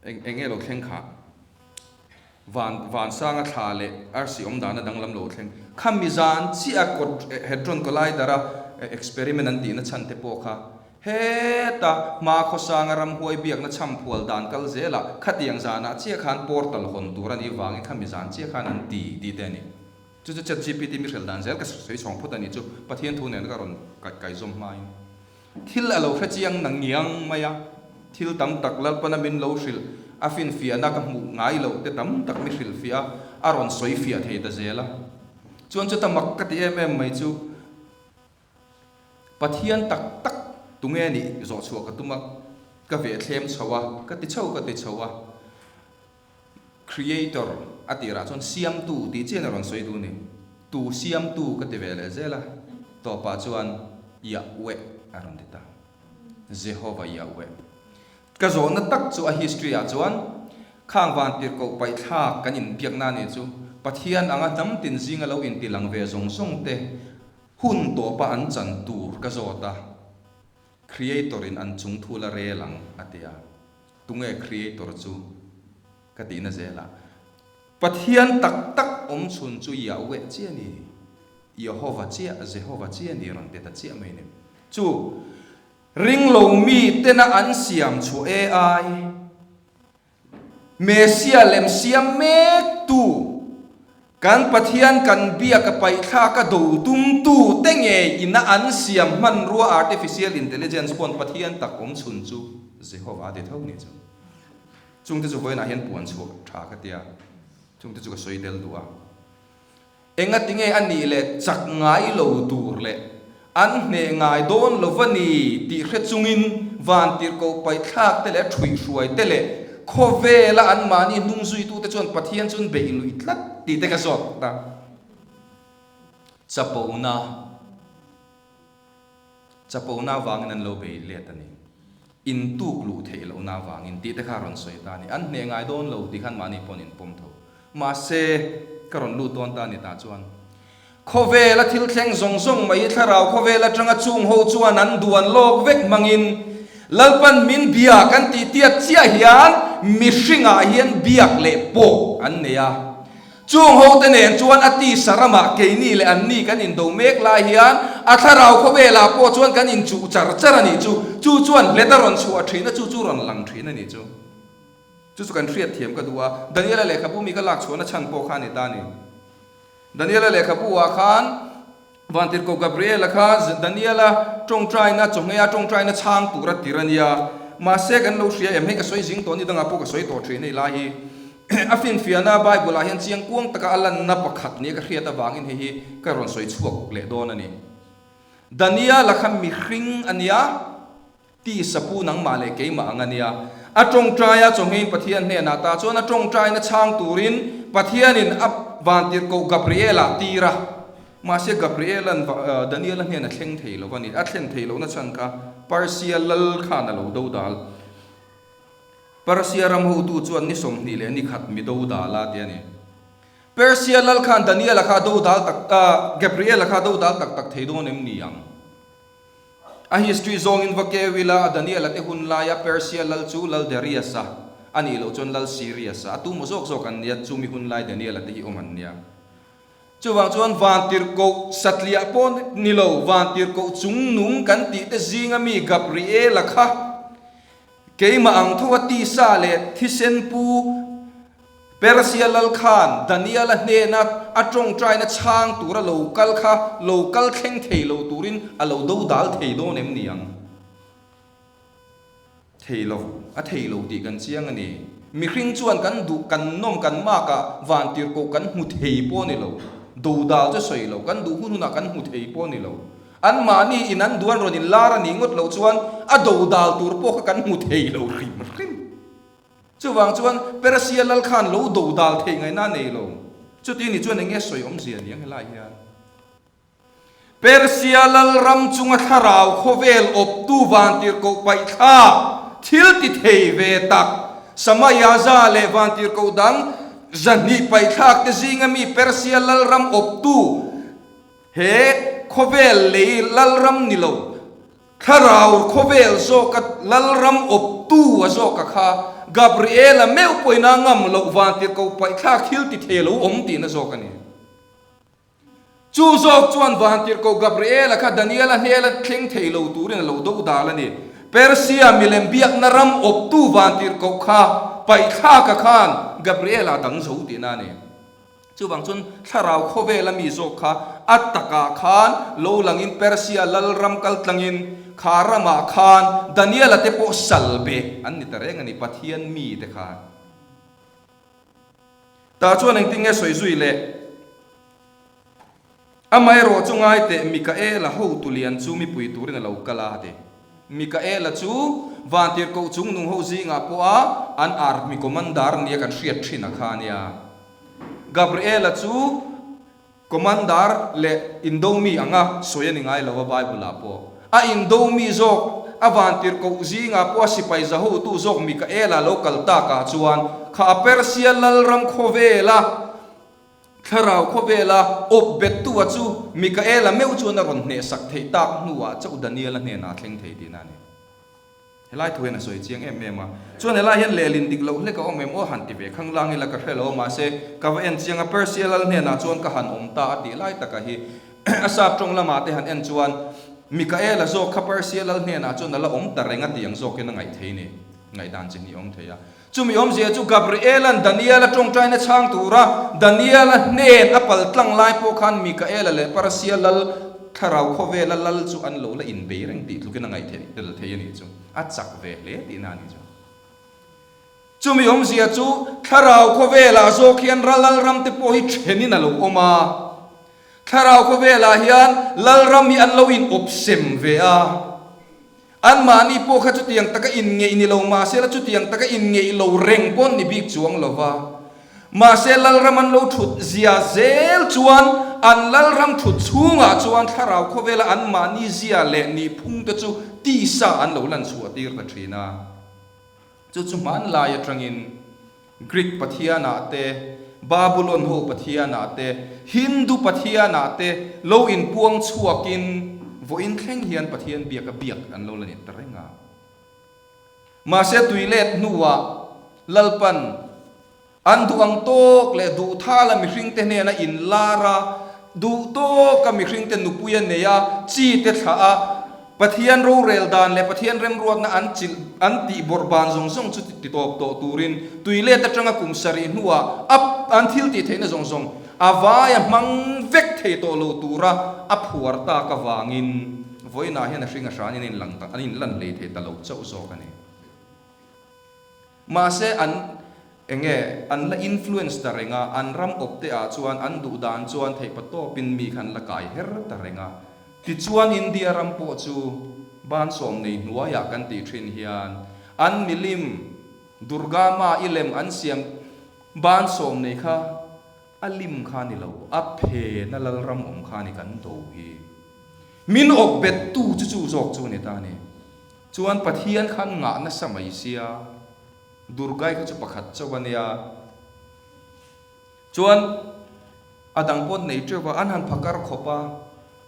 Speaker 1: eng eng nge lo thleng kha? Van Vansanga thla leh arsi awm dana danglam lo thleng. Khami zan chiah a kawt Hadron Collider a experiment an tihna chhan te pawh kha Heta hma khawsanga ramhuai biakna chhamphual dan kal zelah khatiang zanah chiah khan portal hawn tur a nih vangin khami zan chiah khan an ti tih te a ni. Chu chu ChatGPT mi hrel dan zel ka sawi chhawng phawt a nih chu Pathian thu nen ka rawn kaihzawm hmain thil a lo hre chiang na ngiang mai a, thil tam tak Lalpana min lo hrilh a finfiahna ka hmuh ngai loh te tam tak mi hrilhfiah a, a rawn sawi fiah thei ta zel a. Chuan chuta mak ka ti em em mai chu. Pathian tak tak tunge nih zawh chhuah ka tum a, ka veh thlem chho a, ka ti chho ka ti chho a. Creator a tirah chuan siamtu tih chian a rawn sawi duh ni. Tu siamtu ka ti ve leh zel a, tawpah chuan Yahweh a rawn ti ta. Jehovah Yahweh. Ka zawhna tak chu a history ah chuan khang van tirhkoh paihthlak kan inbiakna nih chu Pathian anga hnam tin zinga lo intilang ve zawng zawng te hun tawpa an chan tur ka zawt a, Creator in an chung thu la rel ang a ti a. Tunge Creator chu ka tihna zelah Pathian tak tak awm chhun chu Yahweh chiah a ni, Yehova chiah, Jehovah chiah a ni rawn ti ta chiah mai a ni. Chu ringlo mi tena an siam chhuah AI, Mesia lem siam mek tu, kan Pathian kan biak a paihthlak a do tum tu te ngei ina an siam hmanrua artificial intelligence pawn Pathian tak awm chhun chu Jehovah a ti tho ni chu. Chungte chu vawiinah hian puan chhuah tha ka tia, chungte chu ka sawi tel duh a. Enga tinge a nih leh chak ngai lo tur leh an hneh ngai dawn lo va ni tih hre chungin vantirhkoh paihthlak te leh ṭhuihhruai te leh khawvela anmahni hnungzuitute chuan Pathian chu an beih luih tlat tih te ka zawt ta. Chapona Chapona avangin an lo bei let a ni. Intuk luh theih lohna avangin tih te kha a rawn sawi ta a ni. An hneh ngai dawn lo tih khan mahni paw'n inpawm tho. Mahse, ka rawn lut dawn ta a ni tah chuan khawvela thil thleng zawng zawng mai hi thlarau khawvel atanga chung ho chuan an duan lawk vek hmangin Lalpan min bia kan tih tiat chiah hian mihringah hian biak leh pawh an nei a. Chung hote nen chuan a tisa ramah keini leh anni kan indo mek lai hian a thlarau khawvelah pawh chuan kan inchuh char char a nih chu. Chu chuan hlet a rawn chhuah thin a, chu chu rawn lang thin a nih chu. Chu chu kan hriatthiam ka duh a, Daniela lehkhabu mi ka lak chhuahna chhan pawh kha a ni ta a ni. Daniela lehkhabu ah khan Vantirhkoh Gabriela kha Daniela tawngtaina, chawhngheia tawngtaina chhang tura tir a nia. Mahse kan lo hria em? Hei ka sawi zing tawh ni dangah pawh ka sawi tawh thin hei lai hi. A finfiahna Bible ah hian chiang kuang taka a lanna pakhat nia ka hriat avangin hei hi ka rawn sawi chhuak leh dawn a ni. Daniela kha mihring a nia. Ti sapu nangmah leh keimah ang a nia. A tawngtaia chawnghein Pathian hnenah ta chuan a tawngtaina chhang turin Pathianin a vantirhkoh Gabriela tir a. Mahse Gabriela'n Daniela hnen a thleng thei lo a ni. A thlen thei lohna chhan kha Persia lal khan a lo dodal. Persia ram hotu chuan ni 21 mi dodal a ti a ni. Persia lal khan Daniela kha a dodal tak, Gabriela kha a dodal tak tak thei dawn em ni ang? A history zawngin va keu ila, Daniel-a te hun laia Persia lal chu Lal Darius-a a nih loh chuan Lal Sirius-a a tu maw zawk zawk an nia, chumi hun lai Daniel-a te hi awm an nia. Chuvang chuan vantirhkoh satliah pawh ni lo, vantirhkoh chungnung kan tih te zinga mi Gabriel-a kha keimah ang tho a tisa leh thisen pu Persia lal khan Daniela hnena a tawngtaina chhang tura lo kal kha lo kal thleng thei lo turin a lo do dal thei dawn em ni ang? Thei lo, a thei lo tih kan chiang a ni. Mihring chuan kan duh, kan nawm, kan mak ah vantirhkoh kan hmu thei pawh a ni lo. Do dal chu sawi lo, kan duh hun hunah kan hmu thei pawh a ni lo. Anmahni in an duan rawn inlar a nih ngawt loh chuan a do dal tur pawh kha kan hmu thei lo hrim hrim. Chuvang chuan Persia lal khan lo do dal theih ngaihna a nei lo. Chuti ni chuan eng nge sawi awmzia ni ang helai hian? Persia lal ram chunga thlarau khawvel awptu vantirhkoh paihthla thil ti thei ve tak Samayaza leh vantirhkoh dang 200 paihthlak te zinga mi Persia lal ram awptu he khawvel lei lal ram ni lo Thlarau khawvel zawka Lalram awptu a zawka kha Gabriela meuh pawhin a ngam loh vantirhkoh paihthlak thil ti thei lo awm tihna zawk a ni. Chu zawk chuan vantirhkoh Gabriela kha Daniela hnela thleng thei lo turin a lo do dal a ni. Persia milem biakna ram awptu vantirhkoh kha paihthlaka khan Gabriela a dang zo tihna a ni. Chuvang chuan thlarau khawvela mi zawk kha a takah khan lo langin Persia lal ram kal tlangin kha ramah khan Daniela te pawh sal be an ni ta reng a ni, Pathian mi te khan. Tah chuan engtin nge sawi zui le? Amaherawh chu ngai teh Mikaela hotu lian chu mipui turin a lo kal a ti. Mikaela chu vantirhkoh chungnung ho zingah pawha an army commander nia kan hriat thin a kha a nia. Gabriela chu commander leh indomi anga sawi a ni ngai lo a Bible ah pawh. A indomi zawk a vantirhkoh zingah pawh a sipai za hotu zawk Mikaela lo kal takah chuan kha a Persia lalram khawvela. Thlarau khawvela awp bettu-a chu Mikaela meuh chuan a rawn hnehsak theih tak hnuah chauh Daniela hnenah a thleng thei tihna a ni. Helai thu hian a sawi chiang em em a. Chuan helai hian lehlin dik loh hlek a awm em aw han ti ve khang lang ila ka hre lo a mahse ka va en chiang a Persia lal hnenah chuan ka han awm ta a tih lai taka hi a sap tawng lamah te han en chuan Mikaela zawk kha Persia lal hnenah chuan a la awm ta reng a tih ang zawkin a ngaih thei ni ngaihdan chi hnih a awm thei a. Chumi awmzia chu Gabriela'n Daniela tawngtaina chhang tura Daniela hnen a pal tlang lai pawh khan Mikaela leh Persia lal thlarau khawvela lal chu an lo la inbei reng tih tlukin a ngaih theih tel thei a nih chu. A chak ve hle tihna a nih chu. Chumi awmzia chu thlarau khawvelah zawk hian ra lal ram te pawh hi thenin a lo awm a. Thlarau khawvelah hian lal ram hi an lo in awpsem ve a. Anmahni pawh kha chutiang taka inngeih ni lo mahse la chutiang taka inngeih lo reng pawh ni bik chuang lo va. Mahse Lalram an lo thut zia zel chuan an Lalram thut chhungah chuan thlarau khawvela anmahni zia leh nihphung te chu tisa an lo lan chhuah tir ta thin a. Chu chu hmanlai atangin Greek pathianah te, Babulon ho pathianah te, Hindu pathianah te lo inpuang chhuakin vawiin thleng hian Pathian biaka biak an lo la ni ta reng a. Mahse tuilet hnuah Lalpan an duh ang tawk leh duh thala mihringte hnena inlar a, duh tawka mihringte nupui a nei a, chi te thlah a, Pathian rorel dan leh Pathian remruatna an chilh an tih bawrh ban zawng zawng chu ti tawp tawh turin tui let atanga kum sarih hnuah a an thil tih theihna zawng zawng a vai a hmang vek thei tawh lo tura a phuar tak avangin vawiinah hian a hring a hran in an an inlan hlei thei ta lo chauh zawk a ni. Mahse an enge an la influence ta reng a, an ram awp te ah chuan an duh dan chuan theihpa tawpin mi kha an la kai her ta reng a. Tichuan India ram pawh chu bansawm nei hnuaiah kan tih thin hian an milim Durga Ma i lem an siam bansawm nei kha a lim kha ni lo, a phena lalram awm kha ni kan do hi. Min awp bet tu chu chu zawk chu a ni ta a ni. Chuan Pathian khan ngah nasa mai sia, Durgai kha chu pakhat chauh a nia. Chuan a dang pawh nei teuh va, an han phakar khawp a,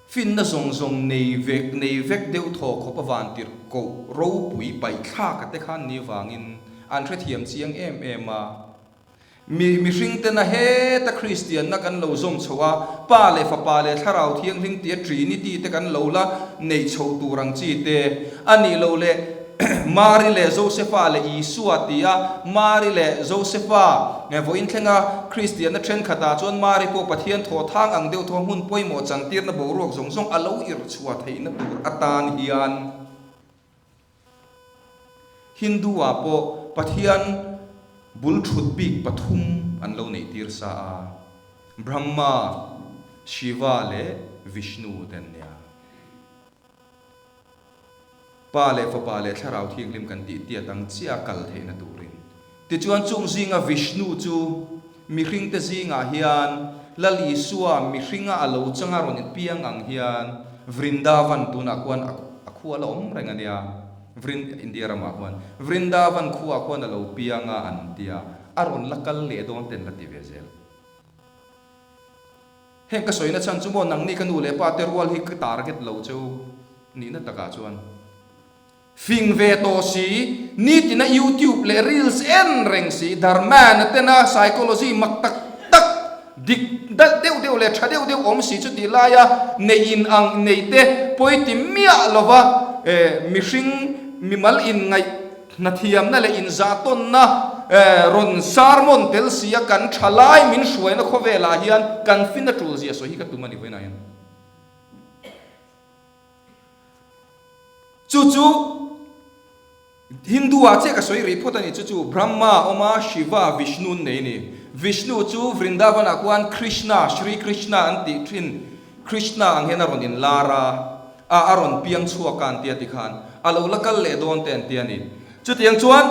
Speaker 1: finna zawng zawng nei vek nei vek deuh thaw khawp a vantirh koh ropui paih thlak a te khan ni vangin an hrethiam chiang em em a. Mi mihringtena heta Kristianna kan lo zawm chho a, Pa leh Fapa leh Thlarau Thianghlim tia Trinity te kan lo la neih chho tur ang chi te a nih loh leh Mari leh Josefa leh Isua tia Mari leh Josefa vawiin thlenga Kristianna thenkhatah chuan Mari pawh Pathian thawhthang ang deuh thaw hmun pawimawh chantirna boruak zawng zawng a lo irhchhuah theihna tur atan hian Hindu-ah pawh Pathian bul thut bik pathum an lo neih tir sa a, Brahma, Shiva leh Vishnu te an nia. Pa leh Fapa leh Thlarau Thianghlim kan tih tiat ang chiah a kal theihna turin. Tichuan chung zinga Vishnu chu mihringte zingah hian Lal Isua mihringa a lo changa rawn inpiang ang hian Vrindavan tunah khuan a khua la awm reng a nia, Vrin India ramah khuan Vrindavan khuaah khuan a lo piang a an tia, a rawn la kal leh dawn ten la ti ve zel. Heng ka sawina chhan chu maw nangni ka nu leh pa te rual hi ka target lo cheu nihna takah chuan. Fing ve tawh si, nitina YouTube leh reels en reng si, Dharmana tena psychology mak tak tak, dik dalh deuh deuh leh tha deuh deuh awm si chu tih laia neih in ang nei te pawi ti miah lova mihring mimal inngaih hnathiamna leh inzahtawnna rawn sermon tel si a kan tha lai min hruaina khawvelah hian kan fin a tul zia sawi hi ka tum a ni vawiinah hian. Chu chu Hindu ah chiah ka sawi rih phawt a ni. Chu chu Brahma awm a, Shiva, Vishnu an nei a ni. Vishnu chu Vrindavan ah khuan Krishna, Shri Krishna an tih thin Krishna ang hian a rawn inlar a, a a rawn piang chhuak a an tia tikhan a lo la kal leh dawn te an ti a ni. Chutiang chuan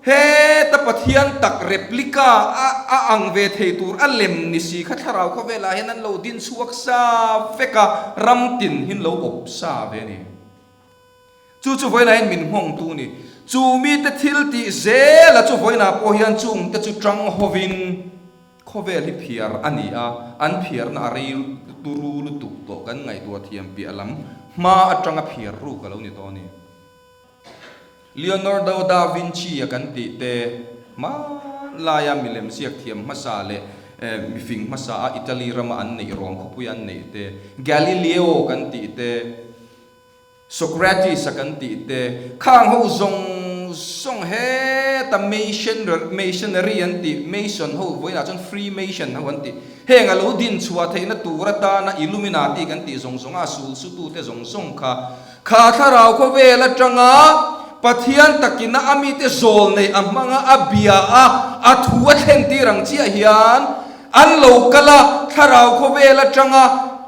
Speaker 1: heta Pathian tak replica a a ang ve thei tur a lem ni si kha thlarau khawvelah hian an lo din chhuak sa vek a, ram tin hin lo awp sa ve a ni. Chu chu vawiinah hian min nghawngtu ni. Chu mite thil tih zela chu vawiinah pawh hian chungte chu tang hovin. Khawvel hi phiar a ni a, an phiarna a rei turu lutuk tawh kan ngaihtuah thiam piah lam hma atanga phiar ruk a lo ni tawh a ni. Leonardo da Vinci-a kan tih te hmanlaia milem ziak thiam hmasa leh mifing hmasa a Italy rama an neih Rome khawpuia an neih te, Galileo kan tih te, Socrates-a kan tih te, khang ho zawng zawng heta Mason Masonry an tih, Mason ho vawiinah chuan Freemason ho an tih, heng a lo din chhuah theihna tur atana Illuminati kan tih zawng zawnga a sul sutute zawng zawng kha, kha thlarau khawvel atanga Pathian takina a mite zawl neih a hmanga a bia a, a thu a thlen tir ang chiah hian, An lo kal a, thlarau khawvel atanga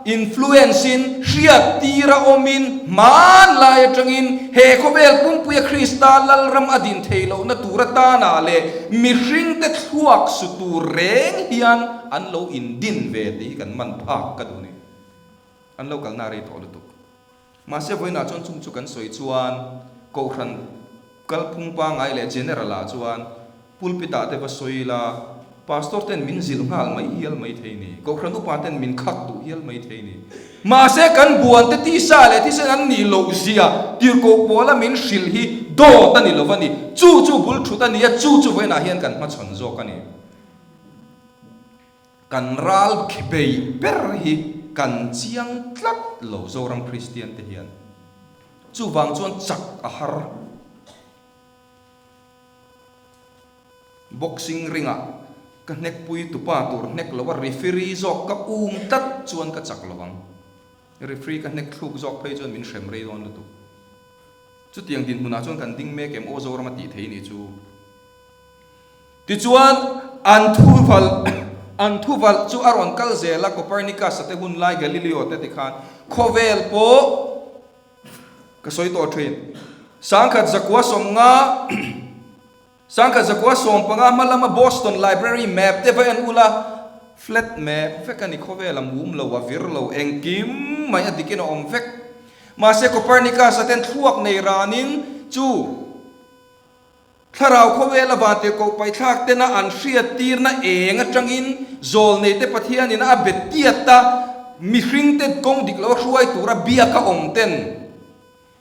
Speaker 1: influence in hriat tir a awmin hmanlai atangin he khawvel pumpuia Krista Lalram a din thei lohna tur atana leh mihringte thluak su tur reng hian an lo indin ve tih hi kan man phak ka duh ni. An lo kalna rei tawh lutuk. Mahse vawiinah chuan chung chu kan sawi chuan Kohhran kalphung pangngai leh General ah chuan pulpit ah te va sawi ila Pastor ten min zilh nghal mai hial mai thei ni, Kohhran upa ten min khak duh hial mai thei ni. Mahse kan buan te tisa leh thisen an nih loh zia tirhkoh pawla min hrilh hi dawt a ni lo va ni. Chu chu bul thut a ni a, chu chu vawiinah hian kan hmachhawn zawk a ni. Kan ral bei ber hi kan chiang tlat lo Zoram Kristian te hian. Chuvang chuan chak a har. Boxing ring ah ka hnek pui tupa tur hnek lo a referee zawk ka um tlat chuan ka chak lo ang. Referee ka hnek thluk zawk phei chuan min hrem rei dawn lutuk. Chutiang dinhmunah chuan kan ding mek em aw Zoram a tih thei nih chu. Tichuan, an thuvalh an thuvalh chu a rawn kal zel a, Copernicus-a te hun lai Galileo te tikhan khawvel pawh ka sawi tawh thin. 1905 1915 hma lama Boston Library map te va en ula, flat map vek a ni, khawvel a mum lo, a vir lo, engkim mai a dikin a awm vek. Mahse Copernicus-a ten thluak nei ranin chu. Thlarau khawvela vantirhkoh paithlak tena an hriattirna eng atangin zawlneite Pathianin a bet tiat a, mihringte kawng dik lo a hruai tura biaka awm ten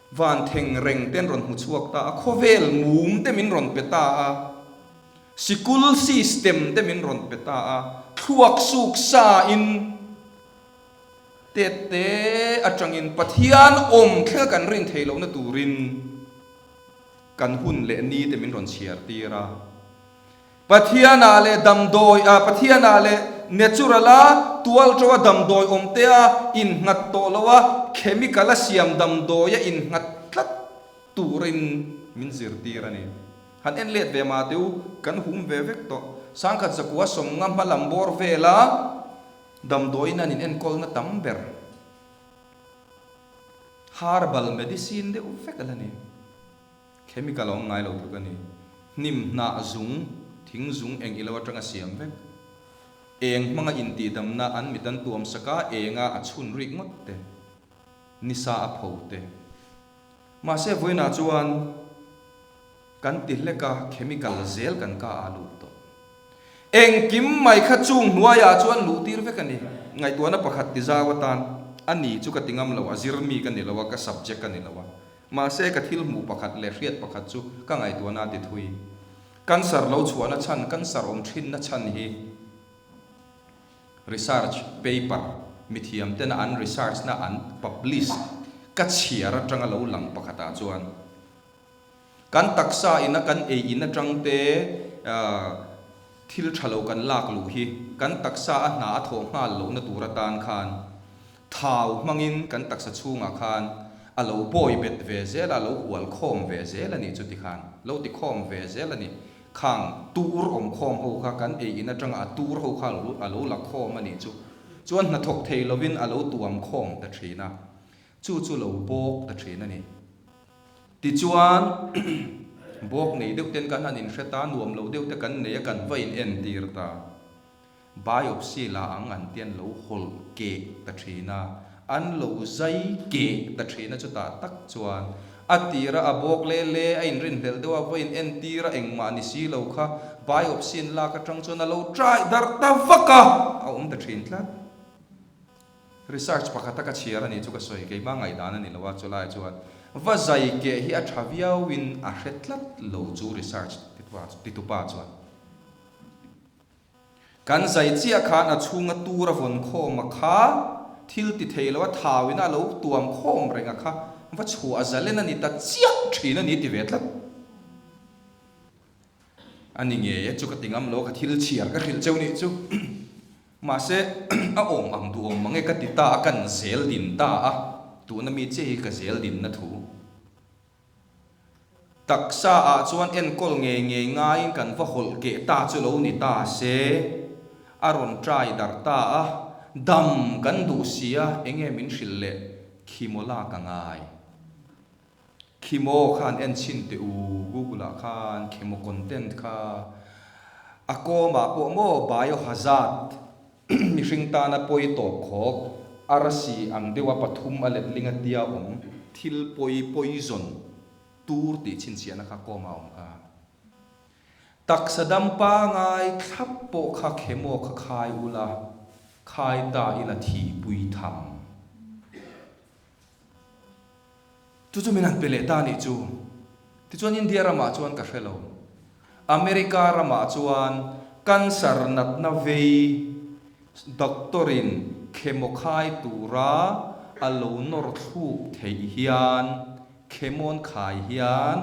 Speaker 1: van theng reng ten rawn hmu chhuak ta a, khawvel mum te min rawn pe ta a, sikul system te min rawn pe ta a, thluak suk sa in tet te atangin Pathian awm thlenga kan rin theih lohna turin, Kan hun leh ni te min rawn chhiar tir a. Pathianah leh damdawi ah Pathianah leh natural a tual to a damdawi awm te a innghat tawh lo a, chemical a siam damdawi a innghat tlat turin min zirtir a ni. Han en let ve mah teh u, kan hum ve vek tawh. 1950 hma lam bawr vela damdawiin an inenkawlna tam ber. Herbal medicine deuh vek a la ni. Chemical a awm ngai lo tluk a ni. Hnim hnah zung, thing zung eng ilo atanga siam vek. Eng hmanga intihdamna an mit an tuam sak a, enga a chhun rik ngawt te, nisa a pho te. Mahse vawiinah chuan kan ti hlek a, chemical zel kan ka a lut tawh. Engkim mai kha chung hnuaiah chuan luh tir vek a ni. Ngaihtuahna pakhat ti zau atan a ni chu ka ti ngam lo, a zir mi ka ni lo a, ka subject a ni lo a. Mahse ka thil hmuh pakhat leh hriat pakhat chu ka ngaihtuahna a ti thui. Cancer lo chhuahna chhan, cancer awm thinna chhan hi research paper mithiam tena an research na an publish ka chhiar atanga lo lang pakhatah chuan, Kan taksa ina kan ei in atang te thil tha lo kan lak luh hi kan taksa a hna a thawh nghal lohna tur atan khan thau hmangin kan taksa chhungah khan a lo bawi bet ve zel a, a lo hual khawm ve zel a nih chu tikhan lo ti khawm ve zel a ni. Khang tur awm khawm ho kha kan ei in atanga a tur ho kha a lo la khawm a nih chu. Chuan hnathawk thei lovin a lo tuam khawm ta thin a, chu chu lo bawk ta thin a ni. Tichuan, bawk nei deuh ten kan han inhre ta, nuam lo deuh te kan nei a, kan va in entir ta. Biopsy la ang an ti an lo hawlh keh ta thin a, an lo zai keh ta thin a, chutah tak chuan A tira a bawk le le, a inrinhlelh deuh a, vawiin entira engmah ni si lo kha biopsy an lak atang chuan a lo trai darh ta vak a, a awm ta thin tlat. Research pakhata ka chhiar a nih chu ka sawi, keimah ngaihdan a ni lo a, chulai chuan va zai keh hi a tha viauin a hre tlat lo chu research titupa chuan. Kan zai chiah khan a chhunga tur a vawn khawm a kha, thil ti thei lo a thauin a lo tuam khawm reng a kha, va chhuah zalen a ni ta chiah thin a ni ti ve tlat. A ni ngei e, chu ka ti ngam lo, ka thil chhiar ka hrilh cheu nih chu. Mahse, a awm ang duhawm mang e ka ti ta a, kan zel din ta a, tuna mi chiah hi ka zel dinna thu. Taksa ah chuan enkawl ngei ngei ngaiin kan va hawlh keh ta chu lo ni ta se, a rawn try darh ta a, dam kan duh si a, enge min hrilh leh khimawla ka ngai. Khimo khan en chhin teh u, Google ah khan khimo content kha a kawm ah pawh maw biohazard mihring tana pawi tawp khawk arsi ang deuha pathum a letling a tia awm thil pawi poison tur tih chhinchhiahna kha kawm ah awm kha. Taksa dam pangai thlap pawh kha khemo kha khai ula khai ta ila thihpui tham. Chu chu min han pe leh ta nih chu. Tichuan India ramah chuan ka hre lo. America ramah chuan cancer natna vei doctor in chemo khai tura a lo nawr thluk theih hian chemo an khai hian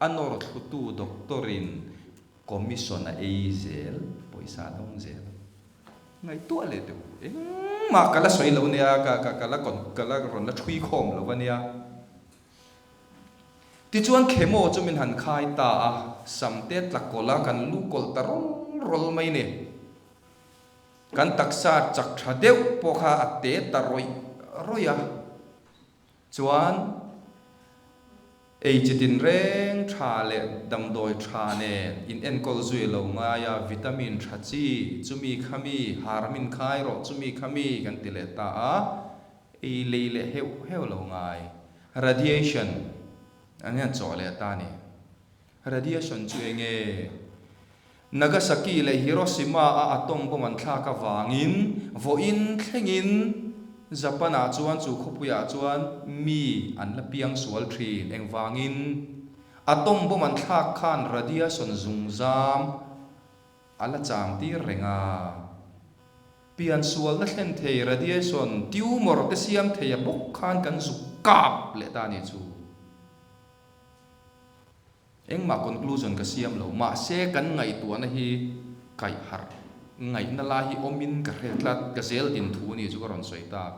Speaker 1: a nawr thlutu doctor in commission a ei zel, pawisa a dawng zel. Ngaihtuah leh teh u. Engmah ka la sawi lo nia, ka ka ka la ka la rawn la thui khawm lo a nia. Tichuan chemo chu min han khai ta a, sam te tla kawlh a, kan lu kawlh ta rawl rawl mai ni. Kan taksa chak tha deuh pawh kha a te ta rawih rawih a. Chuan ei chi tinreng tha leh damdawi tha nen in enkawl zui lo ngai a, vitamin tha chi, chumi khami, harmin khai rawh chumi khami kan ti leh ta a, ei lei leh heuh heuh lo ngai. Radiation an hian chawh leh ta a ni. Radiation chu eng nge? Nagasaki leh Hiroshima a atom bomb an thlak avangin vawiin thlengin Japan ah chuan chu khawpui ah chuan mi an la piang sual thin. Engvangin? Atom bomb an thlak khan radiation zungzam a la chang tir reng a. Pian sualna thlen thei radiation tumor te siam thei a bawk khan kan zuk kap leh ta a nih chu. Engmah conclusion ka siam lo, mahse kan ngaihtuahna hi kaih harh ngaihna lai hi awmin ka hre tlat, ka zel din thu a nih chu ka rawn sawi ta.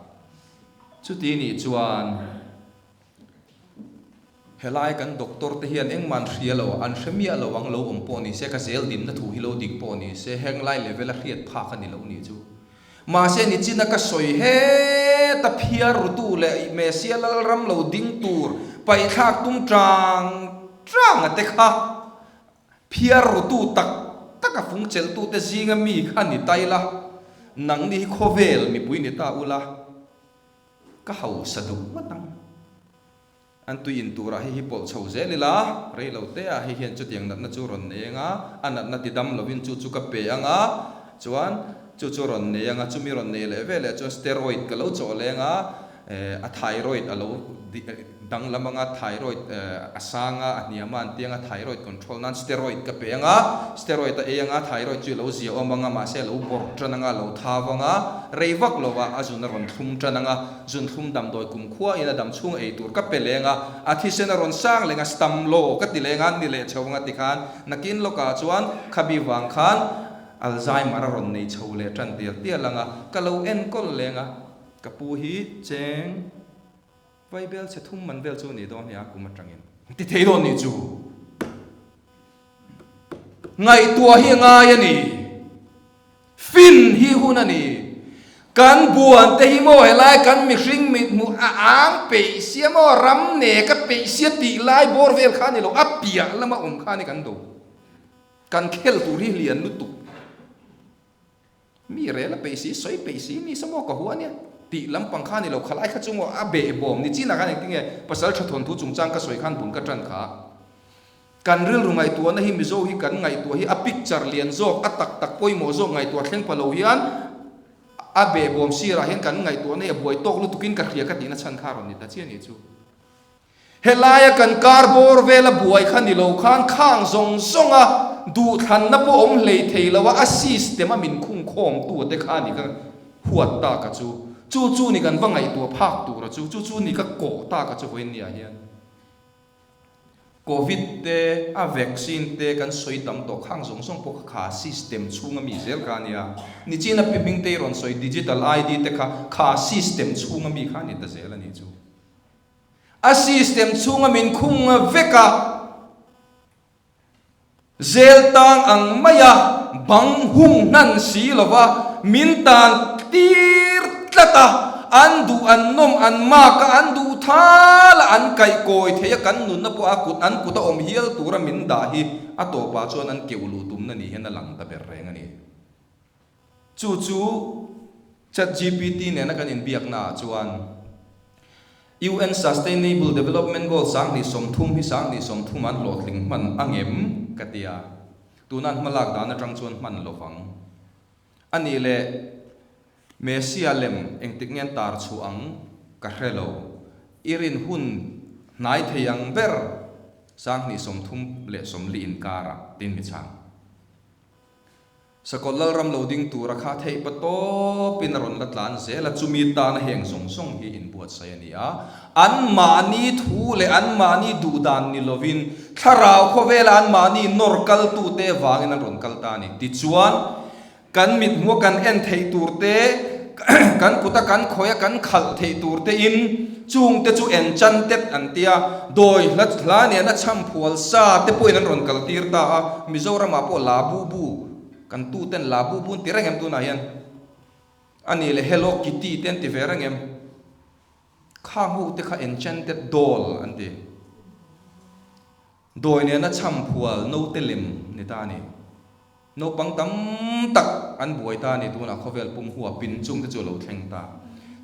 Speaker 1: Chuti nih chuan helai kan doctor te hian engmah an hria lo, an hre miah lo ang lo awm pawh ni se, ka zel dinna thu hi lo dik pawh ni se, heng lai level a hriat phak a ni lo nih chu. Mahse nichina ka sawi heta phiar rutu leh Mesia Lalram lo ding tur paihthlak tum tang tang a te kha phiar rutu tak tak a fung chelhtute zinga mi kha ni tai la, nangni hi khawvel mipui ni ta ula ka hausa duh ngawt ang. An tui in turah hei hi pawlh chho zel ila, rei lo te ah hei hian chutiang natna chu rawn nei anga, a natna ti dam lovin chu chu ka pe anga, chuan chu chu rawn nei anga, chumi rawn nei leh veleh chuan steroid ka lo chawh leng a, a thyroid a lo danglam anga, thyroid a sang a, a hniam a an ti anga, thyroid control nan steroid ka pe anga, steroid a ei anga, thyroid chu i lo ziaawm anga, mahse a lo bawrh tan anga, a lo thau anga, rei vak lovah a zun a rawn thlum tan anga. Zunthlum damdawi kumkhua in a dam chhung ei tur ka pe leng a, a thisen a rawn sang leng a, stam law ka ti leng a, ni leh chho anga ti khan nakin lawkah chuan khabi vang khan Alzheimer a rawn nei chho leh tan tial tial ang a, ka lo enkawl leng a, ka pu hi cheng vaibel chhe thum man vel chu a nih dawn hi a kum atangin ti thei dawn nih chu. Ngaihtuah hi a ngai a ni. Fin hi hun a ni. Kan buan te hi maw helai kan mihring mit hmuh a ang peih sia maw ram ne ka peih sia tih lai bawr vel kha a ni lo, a piah lama awm kha a ni kan do. Kan khel tur hi lian lutuk. Mi rel a peih si, sawi peih si ni sa maw ka hua nia. Tih lampang kha a ni lo, khalai kha chu maw a behbawm ni chinah khan engtin nge pasal tha thawnthu chungchang ka sawi khan bul ka tan kha. Kan rilru ngaihtuahna hi Mizo hi kan ngaihtuah hi a picture lian zawk, a tak tak pawimawh zawk ngaihtuah thleng pha lo hian a behbawm sirah hian kan ngaihtuahna hi a buai tawk lutukin ka hria ka tihna chhan kha a rawn ni ta chiah a nih chu. Helaia kan kar bawr vela buai kha ni lo khan khang zawng zawnga duhthlanna pawh awm hlei thei lo a, a system a min khung khawmtu te kha ni ka huat ta ka chu. Chu chu ni kan va ngaihtuah phak tura chu, chu chu ni ka kawh ta ka chu vawiin nia hian. Covid te, a vaccine te kan sawi tam tawh khang zawng zawng pawh kha kha system chhunga mi zel kha a nia. Nichina pi hming te i rawn sawi digital ID te kha kha system chhunga mi kha a ni ta zel a nih chu. A system chhunga min khung vek a, zel tang ang maia bang hung hnan si lova min tan tir tlat a, an duh an nawm an mak a, an duh thal a, an kaih kawi thei a, kan nunna pawh a kut an kut a awm hial tura min dah hi a tawpah chuan an keuh luh tumna ni hian a lang ta ber reng a ni. Chu chu ChatGPT nena kan inbiaknaah chuan UN Sustainable Development Goal 30 hi 30 an hlawhtling hman a ngem ka ti a, tuna an hmalak dan atang chuan hman lo vang. A nih leh Messia lem engtik nge an tar chhuah ang ka hre lo. I rin hun hnai thei ang ber 2030 inkarah tin mi chhang. Sakawlh Lalram lo ding tura kha theih pa tawpin a rawn la tlan zel a, chumi tana heng zawng zawng hi inbuatsaih a ni a. Anmahni thu leh anmahni duhdan ni lovin thlarau khawvela anmahni nawr kaltute vangin an rawn kal ta a ni. Tichuan, kan mithmua kan en theih turte, kan kuta kan khawih a kan khalh theih turtein chungte chu enchanted an ti a, dawi hla hla nena chhamphual sa te pawhin an rawn kaltir ta a, Mizoramah pawh la bu bu kan tu ten la bu bu an ti reng em tunah hian a nih leh Hello Kitty te an ti ve reng em khang ho te kha enchanted doll an ti. Dawi nena chhamphual naute lem ni ta a ni. Naupang tam tak an buai ta a ni tunah khawvel pum hua pin chung te chu a lo thleng ta.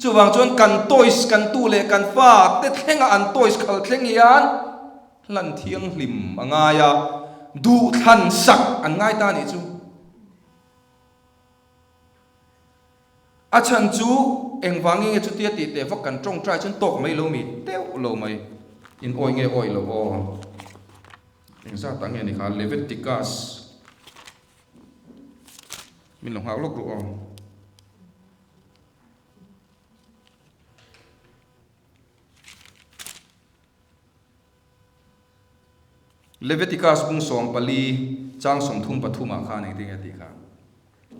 Speaker 1: Chuvang chuan kan toys kan tu leh kan fa te thlenga an toys khal thleng hian hlan thianghlim a ngai a, duhthlan sak an ngai ta a nih chu. A chhan chu engvangin nge chutia tih teh vak kan tawngtai chuan tawk mai lo mi deuh lo mai. In awi nge awi lo aw. Engzat ah nge ni kha Leviticus min lo nghak lawk ru aw. Leviticus bung 14 chang 33 ah khan engtin nge tih kha.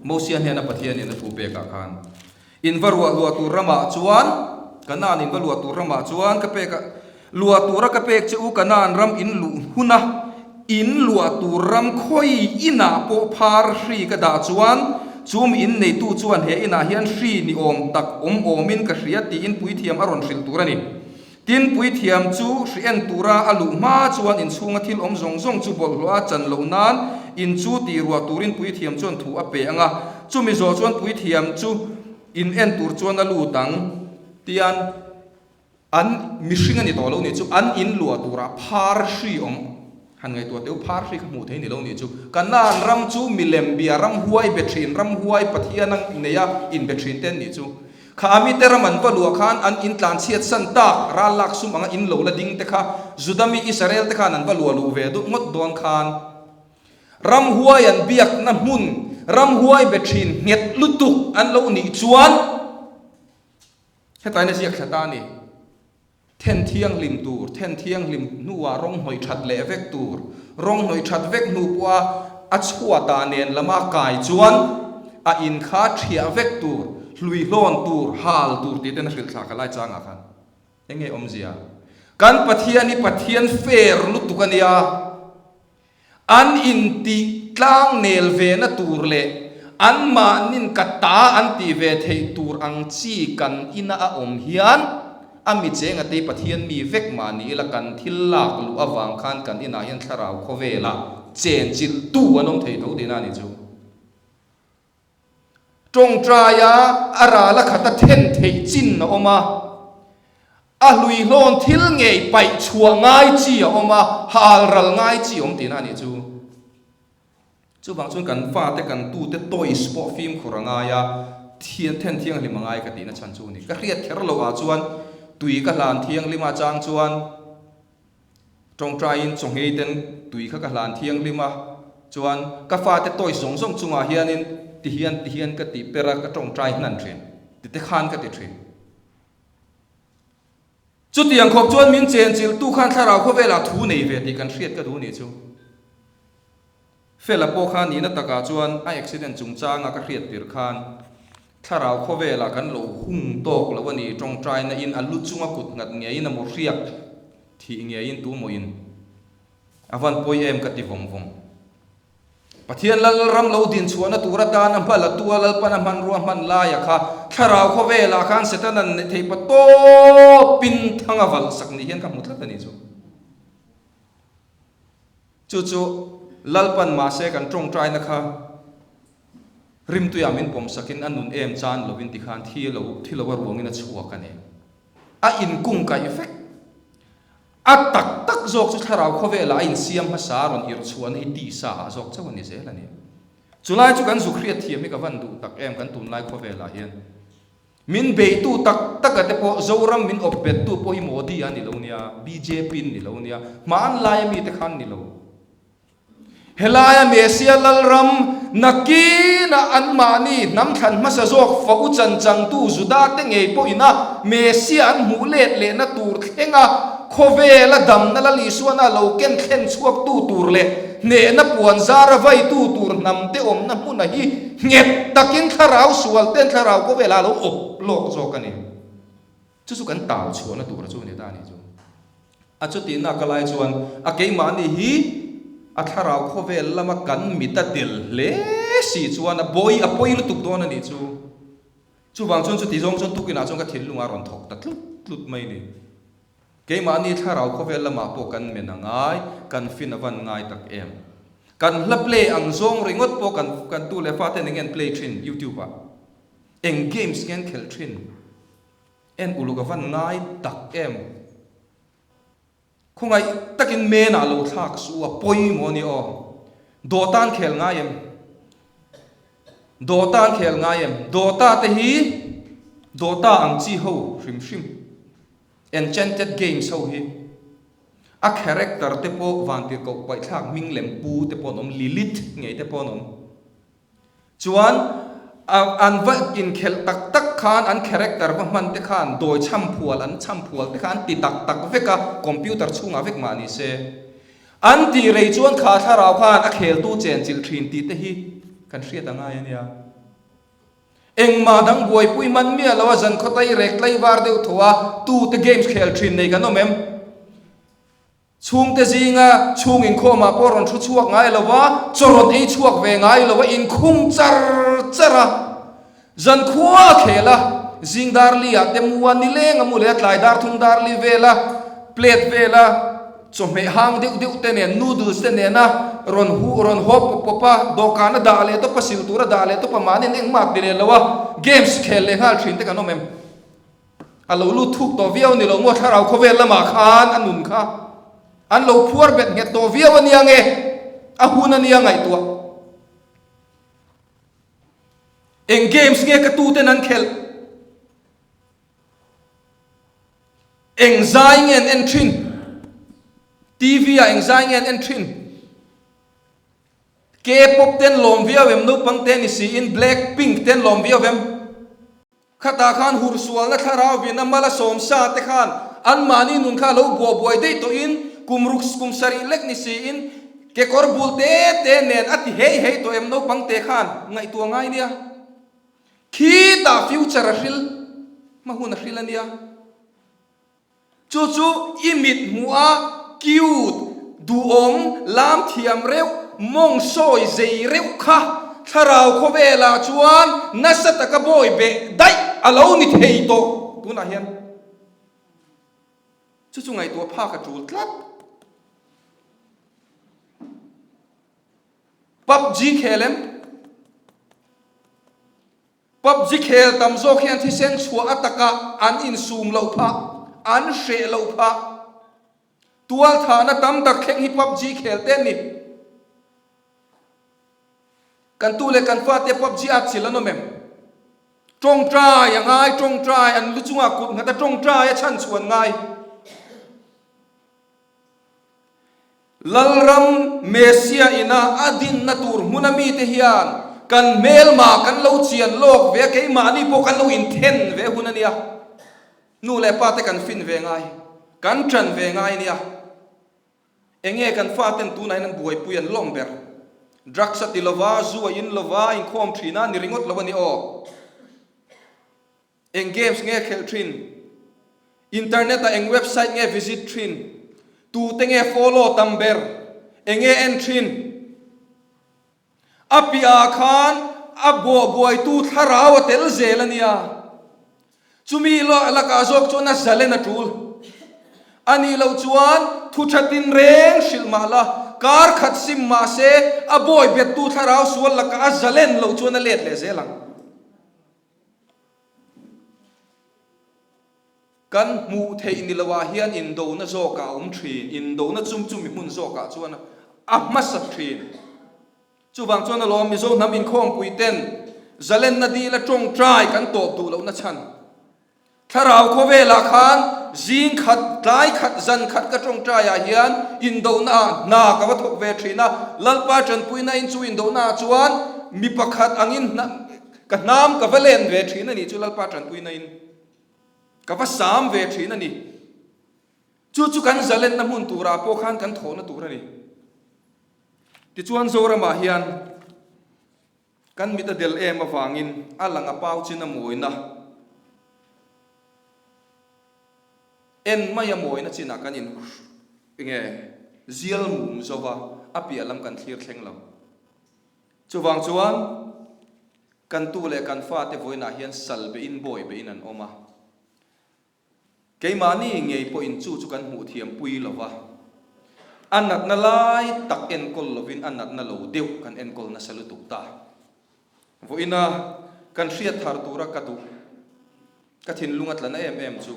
Speaker 1: Mosia hnena Pathianin a thu pekah khan, In va ruah luah tur ramah chuan, Kanaan in va luah tur ramah chuan ka pek a, luah tura ka pek che u Kanaan ram in luh huna in luah tur ram khawi inah pawh phar hri ka dah chuan, chumi in neitu chuan he inah hian hri ni awm tak awm awmin ka hria tiin puithiam a rawn hrilh tur a ni. Tin, puithiam chu hri en tura a luh hma chuan inchhunga thil awm zawng zawng chu bawlhhlawh a chan loh nan in chu tih ruah turin puithiam chuan thu a pe ang a, chumi zawh chuan puithiam chu in en tur chuan a lut ang. Tian, an mihring a ni tawh lo nih chu, an in luah turah phar hri awm han ngaihtuah teh u, phar hri kha hmuh thei ni lo nih chu. Kanaan ram chu milem bia ramhuai be thin, ramhuai Pathian a nei a inbe thin te an nih chu. Kha a mite ram an va luah khan an in tlan chhiat san tak, ral lak sum anga in lo la ding te kha Juda mi Israel te khan an va luah luh ve duh ngawt dawn khan ramhuai an biakna hmun ramhuai be thin nghet lutuk an lo nih chuan hetlai na ziak thla ta a ni. Then thianghlim tur, then thianghlim hnuah rawng hnawih that leh vek tur, rawng hnawih that vek hnu pawha a chhuatah nen lama kai chuan a in kha thiah vek tur, hlui hlawn tur, hal tur tih ten a hrilh thlak a lai changah khan eng nge awmzia? Kan Pathian hi Pathian fair lutuk a nia. An intih tlang nel ve na tur leh anmahnin ka ta an tih ve theih tur ang chi kan ina a awm hian a mi cheng a tei Pathian mi vek mah ni ila kan thil lak luh avang khan kan inah hian thlarau khawvela chen chilh tu an awm thei tho tihna a ni chu. Tawngtaia a ral a khat a then theih chin a awm a, a hluihlawn thil ngei paih chhuah ngai chi a awm a, hal ral ngai chi a awm tihna a nih chu. Chuvang chuan kan fate kan tute toys pawh fimkhur a ngai a, thian then thianghlim a ngai ka tihna chhan chu a ni. Ka hriat kher loh ah chuan tui ka hlan thianghlim a chang chuan tawngtaiin chawnghei ten tui kha ka hlan thianghlim a, chuan ka fate toys zawng zawng chungah hianin tihian tihian ka tih per a, ka tawngtai hnan thin, tite khan ka ti thin. Chutiang khawp chuan min chenchilhtu khan thlarau khawvelah thu nei ve tih kan hriat ka duh nih chu. Fela pawh kha nihna takah chuan a accident chungchanga ka hriat tir khan thlarau khawvelah kan lo hung tawk lo a ni, tawngtaina in a lu chunga kut nghat ngeiin a maw hriak thih ngeiin tu maw in a van pawi em ka ti vawng vawng. Pathian lal ram lo din chhuahna tur atan a hma la tua Lalpan a hmanrua hman laia kha thlarau khawvelah khan Setanan neih theih pa tawpin thang a valh sak ni hian ka hmu tlat a ni chu. Chu chu Lalpan mahse kan tawngtaina kha rimtuiah min pawm sakin a nun em chan lovin tikhan thi lo thi lo a ruangin a chhuak a ni. A inkungkaih vek. A tak tak zawk chu thlarau khawvelah a insiam hmasa a rawn irh chhuahna hi tisa ah zawk chauh a ni zel a ni. Chulai chu kan zuk hriat thiam hi ka van duh tak em kan tunlai khawvelah hian. Min beitu tak tak a te pawh Zoram min awp bettu pawh hi Modi a ni lo nia, bjp in ni lo nia, hmanlai ami te khan ni lo. Helaia Mesia Lalram nakinah anmahni hnam thlan hmasa zawk fa u chan changtu Judate ngei pawhina Mesia an hmuh let lehna tur thlenga khawvela damna Lal Isuana lo ken thlen chhuaktu tur leh hnehna puan zara vaitu tur hnamte awmna hmuna hi nghet takin thlarau sual ten thlarau khawvelah a lo awp lawk zawk a ni. Chu chu kan tal chhuahna tura chu a ni ta a nih chu. A chutihna ka lai chuan a keimahni hi a thlarau khawvel lama kan mit a del hle si chuan a bawi a pawi lutuk dawn a nih chu. Chuvang chuan chuti zawng chuan tukinah chuan ka thinlung a rawn thawk ta tlut tlut mai ni. Keimahni thlarau khawvel lamah pawh kan men a ngai, kan fin a van ngai tak em. Kan hla play ang zawng ringawt pawh kan kan tu leh fate nen nge an play thin youtube ah. Eng games nge an khelh thin. En uluk a van ngai tak em? Khawngaih takin men ah lo thlak su a pawimawh a ni aw. Dawta an khel ngai em? Dawta an khel ngai em? Dawta te hi Dawta ang chi ho hrim hrim Enchanted Games ho hi a character te pawh vantirhkoh paihthlak hming lem pu te pawh an awm Lilith ngei te pawh an awm. Chuan an va inkhelh tak tak khan an character va hman te khan dawi chhamphual an chhamphual te kha an ti tak tak vek a, computer chhungah vek mah ni se. An tih rei chuan kha thlarau khan a kheltu chenchilh thin tih te hi kan hriat a ngai a nia. Engmah dang buaipui hman miah lo a zan khawtai rek tlaivar deuh tho a tute games khel thin nei kan awm em? Chhungte zinga chhung inkhawmah pawh rawn thu chhuak ngai lo va, chaw rawn ei chhuak ve ngai lo va, inkhung char char a. Zankhua a khel a, zing dar li ah te mu a, nileng a mu leh a, tlai dar thum dar li vel a, plate vel a, chawhmeh hang deuh deuh te nen, noodles te nena rawn huh rawn haw pawp pawp a, dawhkan a dah leh tawp a, sil tur a dah leh tawp a, mahni an engmah ti leh lo a, games khel leh nghal thin te kan awm em? A lo lut thuk tawh viau ni lo maw thlarau khawvel lamah khan a nun kha an lo phuar bet nghet tawh viau a nia nge a hun a nia ngaihtuah eng games nge ka tu ten an khelh eng zai nge an en thin TV ah eng zai nge an en thin K-pop ten lawm viau em naupang te ni siin Black Pink ten lawm viau em? Khatah khan hursualna thlarau vin a mala sawmsa te khan anmahni nun kha lo buah buai daih tawhin kum ruk kum sarih lek ni siin kekawr bul te te nen a ti hei hei tawh em naupang te khan ngaihtuah ngai nia. Khitah future a hril hma hun a hril a nia. Chu chu i mit hmuh a cute, duhawm, lam thiam reuh, mawng sawi zei reuh kha thlarau khawvelah chuan nasa taka bawi beh daih a lo ni thei tawh tunah hian. Chu chu ngaihtuah phak a tul tlat. PUBG khel em? PUBG khel tam zawk hian thisen chhuah atakah an insum loh phah, an hreh loh phah. Tualthahna tam tak thleng hi PUBG khel te an ni. Kan tu leh kan fate PUBG at chilh an awm em? Tawngtai a ngai, tawngtai an lu chungah kut nghat a tawngtai a chhan chhuan ngai. Lalram Messia ina a dinna tur hmuna mite hian kan hmelma kan lo chian lawk ve a, keimahni pawh kan lo inthen ve hun a nia. Nu leh pa te kan fin ve ngai, kan ṭan ve ngai a nia. Enge kan faten tunah hian an buaipui an lawm ber? Drugs a ti lova, zu a in lova, inkhawm ṭhin a ni ringawt lo a ni aw. Eng games nge khelh thin? Internet ah eng website nge visit thin? Tute nge follow tam ber? Enge en thin? A piah ah khan a buahbuaitu thlarau a tel zel a nia. Chumi lakah zawk chuan a zalen a tul. A nih loh chuan thu tha tinreng hrilh mah la, kar khat sim mah se a bawi bettu thlarau sual lakah a zalen loh chuan a let leh zel ang. Kan hmuh theih ni loah hian indona zawkah a awm thin, indona chum chu mi hmun zawkah chuan a hmasa thin. Chuvang chuan alawm Mizo hnam inkhawmpui ten zalenna dila tawngtai kan tawp duh lohna chhan. Thlarau khawvelah khan zing khat, tlai khat, zan khat ka tawngtaiah hian indona ah hna ka va thawk ve thin a, Lalpa tanpuina in chu indona ah chuan mi pakhat angin hna ka hnam ka va len ve thin a nih chu Lalpa tanpuina in ka va sam ve thin a ni. Chu chu kan zalenna hmun turah pawh khan kan thawhna tur a ni. Tichuan Zoramah hian. Kan mit a del em avangin a lang a pau chin a mawina en mai a mawina chinah kan in nge zial mum zo va, a piah lam kan thlir thleng lo. Chuvang chuan kan tu leh kan fate vawiinah hian sal behin bawi behin an awm a. Keimahni ngei pawhin chu chu kan hmuh thiam pui lo va, a natna lai tak enkawl lovin a natna lo deuh kan enkawl nasa lutuk ta. Vawiina kan hriat thar tura ka duh, ka thinlung a tla na em em chu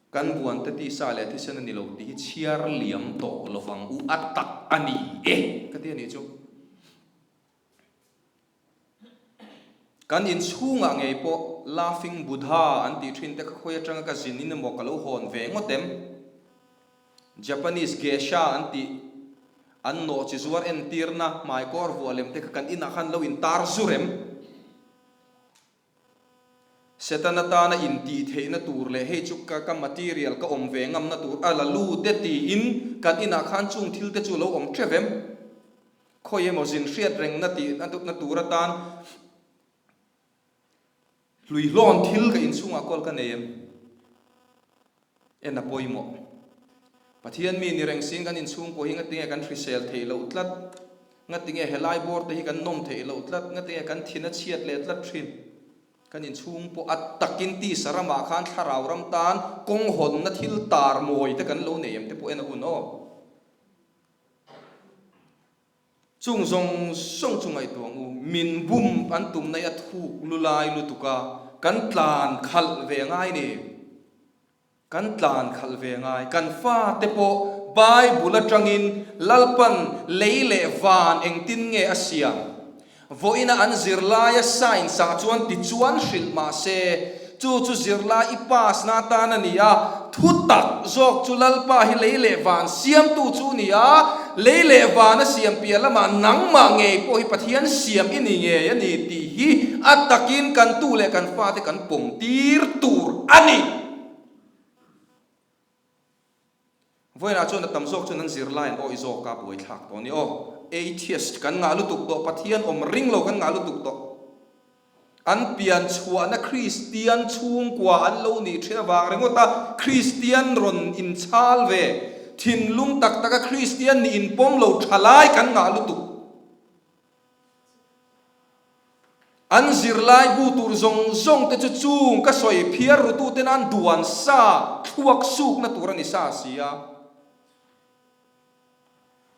Speaker 1: kan buante tisa leh thisen a ni lo tih hi chhiar liam tawh lovang u a tak a ni e ka ti a nih chu. Kan inchhungah ngei pawh Laughing Buddha an tih thin te kha khawi atanga ka zin in emaw ka lo hawn ve ngawt em? Japanese Geisha an tih an nawh chi zuar entirna hmaikawr vuah lem te kha kan inah khan lo intar zur em? Setana tana intih theihna tur leh hei chu ka ka material ka awm ve ngamna tur a la lut e tiin kan inah khan chung thil te chu lo awm teuh em? Khawi emaw zin hriat rengna tih na tur atan hluihlawn thil ka inchhungah kawl ka nei em? En a pawimawh. Pathian mi ni reng siin kan inchhung pawh hi ngatinge kan hrisel theih loh tlat? Ngatinge helai bawr te hi kan nawm theih loh tlat? Ngatinge kan thin a chhiat leh tlat thin? Kan inchhung pawh a takin tisa ramah khan thlarau ram tan kawng hawnna thil tar mawi te kan lo nei em te pawh en a hun aw. Chung zawng zawng chu ngaihtuah ang u, min bum an tum na hi a thuk lu lai lutuk a, kan tlan khalh ve ngai ni. Kan tlan khalh ve ngai. Kan fate pawh Bible atangin Lalpan lei leh van engtin nge a siam? Vawiina an zirlaia science ah chuan tichuan hrilh mah se, chu chu zirlai i pass na atan a ni a, thu tak zawk chu Lalpa hi lei leh van siamtu chu ni a, lei leh van a siam piah lamah nangmah ngei pawh hi Pathian siam i ni ngei a ni tih hi a takin kan tu leh kan fate kan pawm tir tur a ni. Vawiinah chuan a tam zawk chuan an zirlai an awih zawk a, buaithlak tawh a ni aw. Atheist kan ngah lutuk tawh, Pathian awm ring lo kan ngah lutuk tawh. An pian chhuahna Kristian chhungkua an lo nih thin avang ringawt a, Kristian rawn inchhal ve, thinlung tak taka Kristian nih inpawm lo thalai kan ngah lutuk. An zirlai bu tur zawng zawng te chu chung ka sawi phiar rutu te nan duan sa thluak sukna tur a ni sa si a.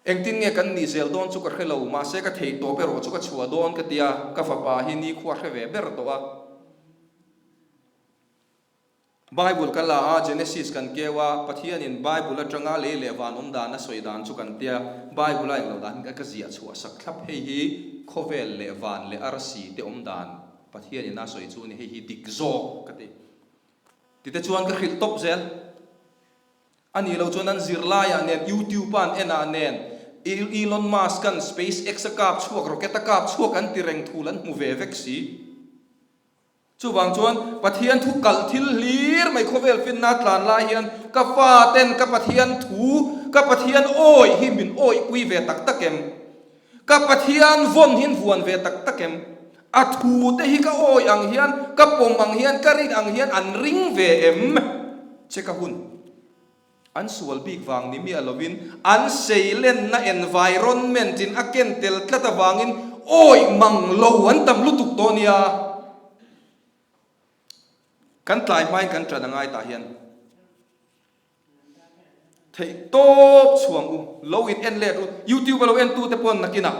Speaker 1: Engtin nge kan nih zel dawn chu ka hre lo, mahse ka thei tawp erawh chu ka chhuah dawn ka tia, ka fapa hi nikhua hre ve ber tawh a. Bible kan la a, Genesis kan keu a, Pathianin Bible atanga lei leh van awm dan a sawi dan chu kan tia, Bible a englo dan hi ka ziah chhuah sak thlap, hei hi khawvel leh van leh arsi te awm dan Pathianin a sawi chu a ni, hei hi dik zawk ka ti. Tite chuan ka hrilh tawp zel. A nih loh chuan an zirlaiah nen, YouTube a an en ah nen, Elon Musk an Space X a kap chhuak, rocket a kap chhuak an ti reng thul an hmu ve vek si. Chuvang chuan Pathian thu kalh thil hlir mai khawvel finna tlan lai hian ka fa ten ka Pathian thu, ka Pathian awih hi min awihpui ve tak tak em? Ka Pathian vawn hi vuan ve tak tak em? A thu te hi ka awih ang hian, ka pawm ang hian, ka rin ang hian an ring ve em? Che ka hun. An sual bik vang ni miah lovin an seilenna environment in a ken tel tlat avangin awih mang lo an tam lutuk tawh nia. Kan tlai hmain kan ṭan a ngai tah hian theih tawp chhuang u, lo in en let u, YouTube a lo en tute pawn nakinah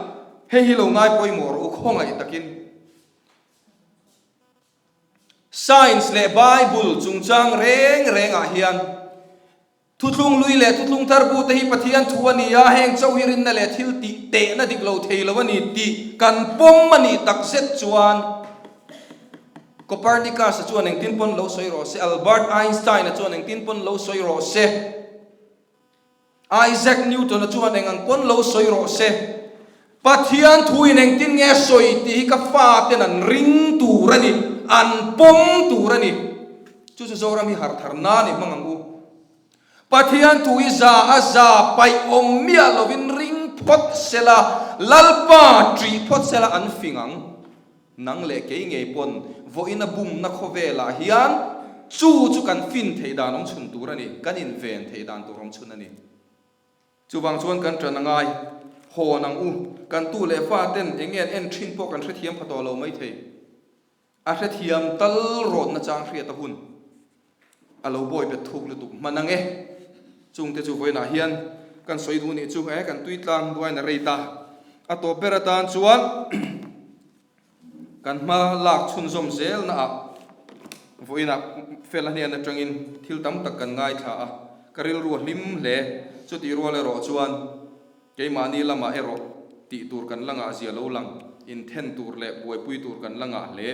Speaker 1: hei hi lo ngai pawimawh rawh u khawngaih takin. Science leh Bible chungchang reng rengah hian Thuthlung Hlui leh Thuthlung Thar bute hi Pathian thu a ni a, heng cho hi rinna leh thil tih tehna dik lo thei lo a ni tih kan pawm a nih tak zet chuan Copernicus-a chuan engtin pawn lo sawi rawh se, Albert Einstein-a chuan engtin pawn lo sawi rawh se, Isaac Newton-a chuan eng ang pawn lo sawi rawh se, Pathian thuin engtin nge sawi tih hi ka faten an ring tur a ni, an pawm tur a ni. Chu chu Zoram hi harh thar nan i hmang ang u. Pathian thu hi za a za paih awm miah lovin ring phawt sela, Lalpa ṭih phawt sela an fing ang. Nang leh kei ngei pawn vawiin a bumna khawvelah hian chu chu kan fin theih dan awm chhun tur a ni, kan inven theih dan tur awm chhun a ni. Chuvang chuan kan ṭan a ngai, hawn ang u, kan tu leh fa ten eng nge an en ṭhin pawh kan hrethiam pha tawh lo maithei. A hrethiam tal rawtna chang hriat a hun a lo bawi bet thuk lutuk hman ang e. Chungte chu vawiinah hian kan sawi duh nih chu e, kan tui tlang duain a rei ta. A tawp ber atan chuan kan hma lak chhunzawm zel naah vawiinah fel a hnen atangin thil tam tak kan ngaithla a, ka rilru a hlim hle. Chutih rual erawh chuan Keimahni lamah erawh tih tur kan la ngah zia lo lang, inthen tur leh buaipui tur kan la ngah hle.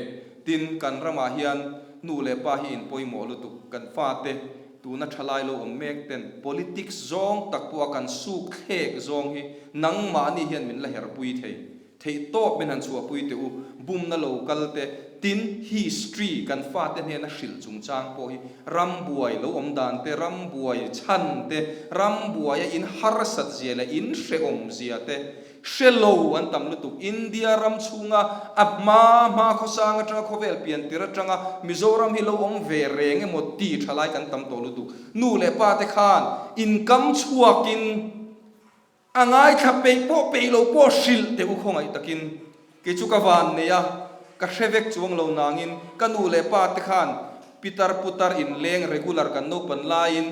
Speaker 1: Tin, kan ramah hian nu leh pa hi in pawimawh lutuk, kan fate tuna thalai lo awm mek ten politics zawng tak pawha kan suk thlek zawng hi nangmahni hian min la herpui thei. Theih tawp min han chhuahpui teh u, bumna lo kal te, tin history kan fate hnena hrilh chungchang pawh hi rambuai lo awm dan te, rambuai chhan te, rambuaia in harsat zia leh in hrehawm zia te hre lo an tam lutuk. India ram chhunga a hma hma khawsang atanga khawvel pian tir atanga Mizoram hi lo awm ve reng emaw ti tha lai kan tam tawh lutuk. Nu leh pa te khan inkam chhuakin A ngaithla peih pawh peih lo pawh hrilh teh u khawngaih takin. Kei chu ka van nei a, ka hre vek chuang lo nangin ka nu leh pa te khan pitar putar inleng regular kan naupan laiin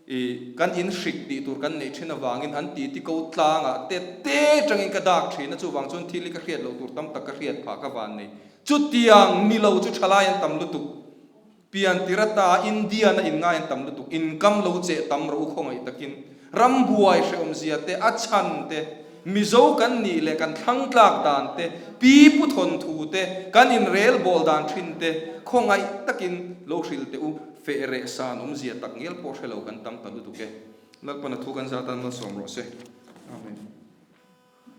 Speaker 1: i kan in hrik tih tur kan neih thin avangin an titi ko tlangah te te tangin ka dak thin a, chuvang chuan thil hi ka hriat loh tur tam tak ka hriat phah ka van nei. Chutiang ni lo chu thalai an tam lutuk. Pian tirata Indian a inngai an tam lutuk, income lo cheh tam rawh u khawngaih takin. Ram buai hrehawmzia te, a chhan te, Mizo kan nih leh kan thlang tlak dan te, pi pu thawnthu te, kan inrel bawl dan thin te, khawngaih takin lo hrilh teh u, feh reh san awmzia tak ngial pawh hre lo kan tam ta lutuk e. Lalpana thu kan zat a, malsawm rawh se. Amen.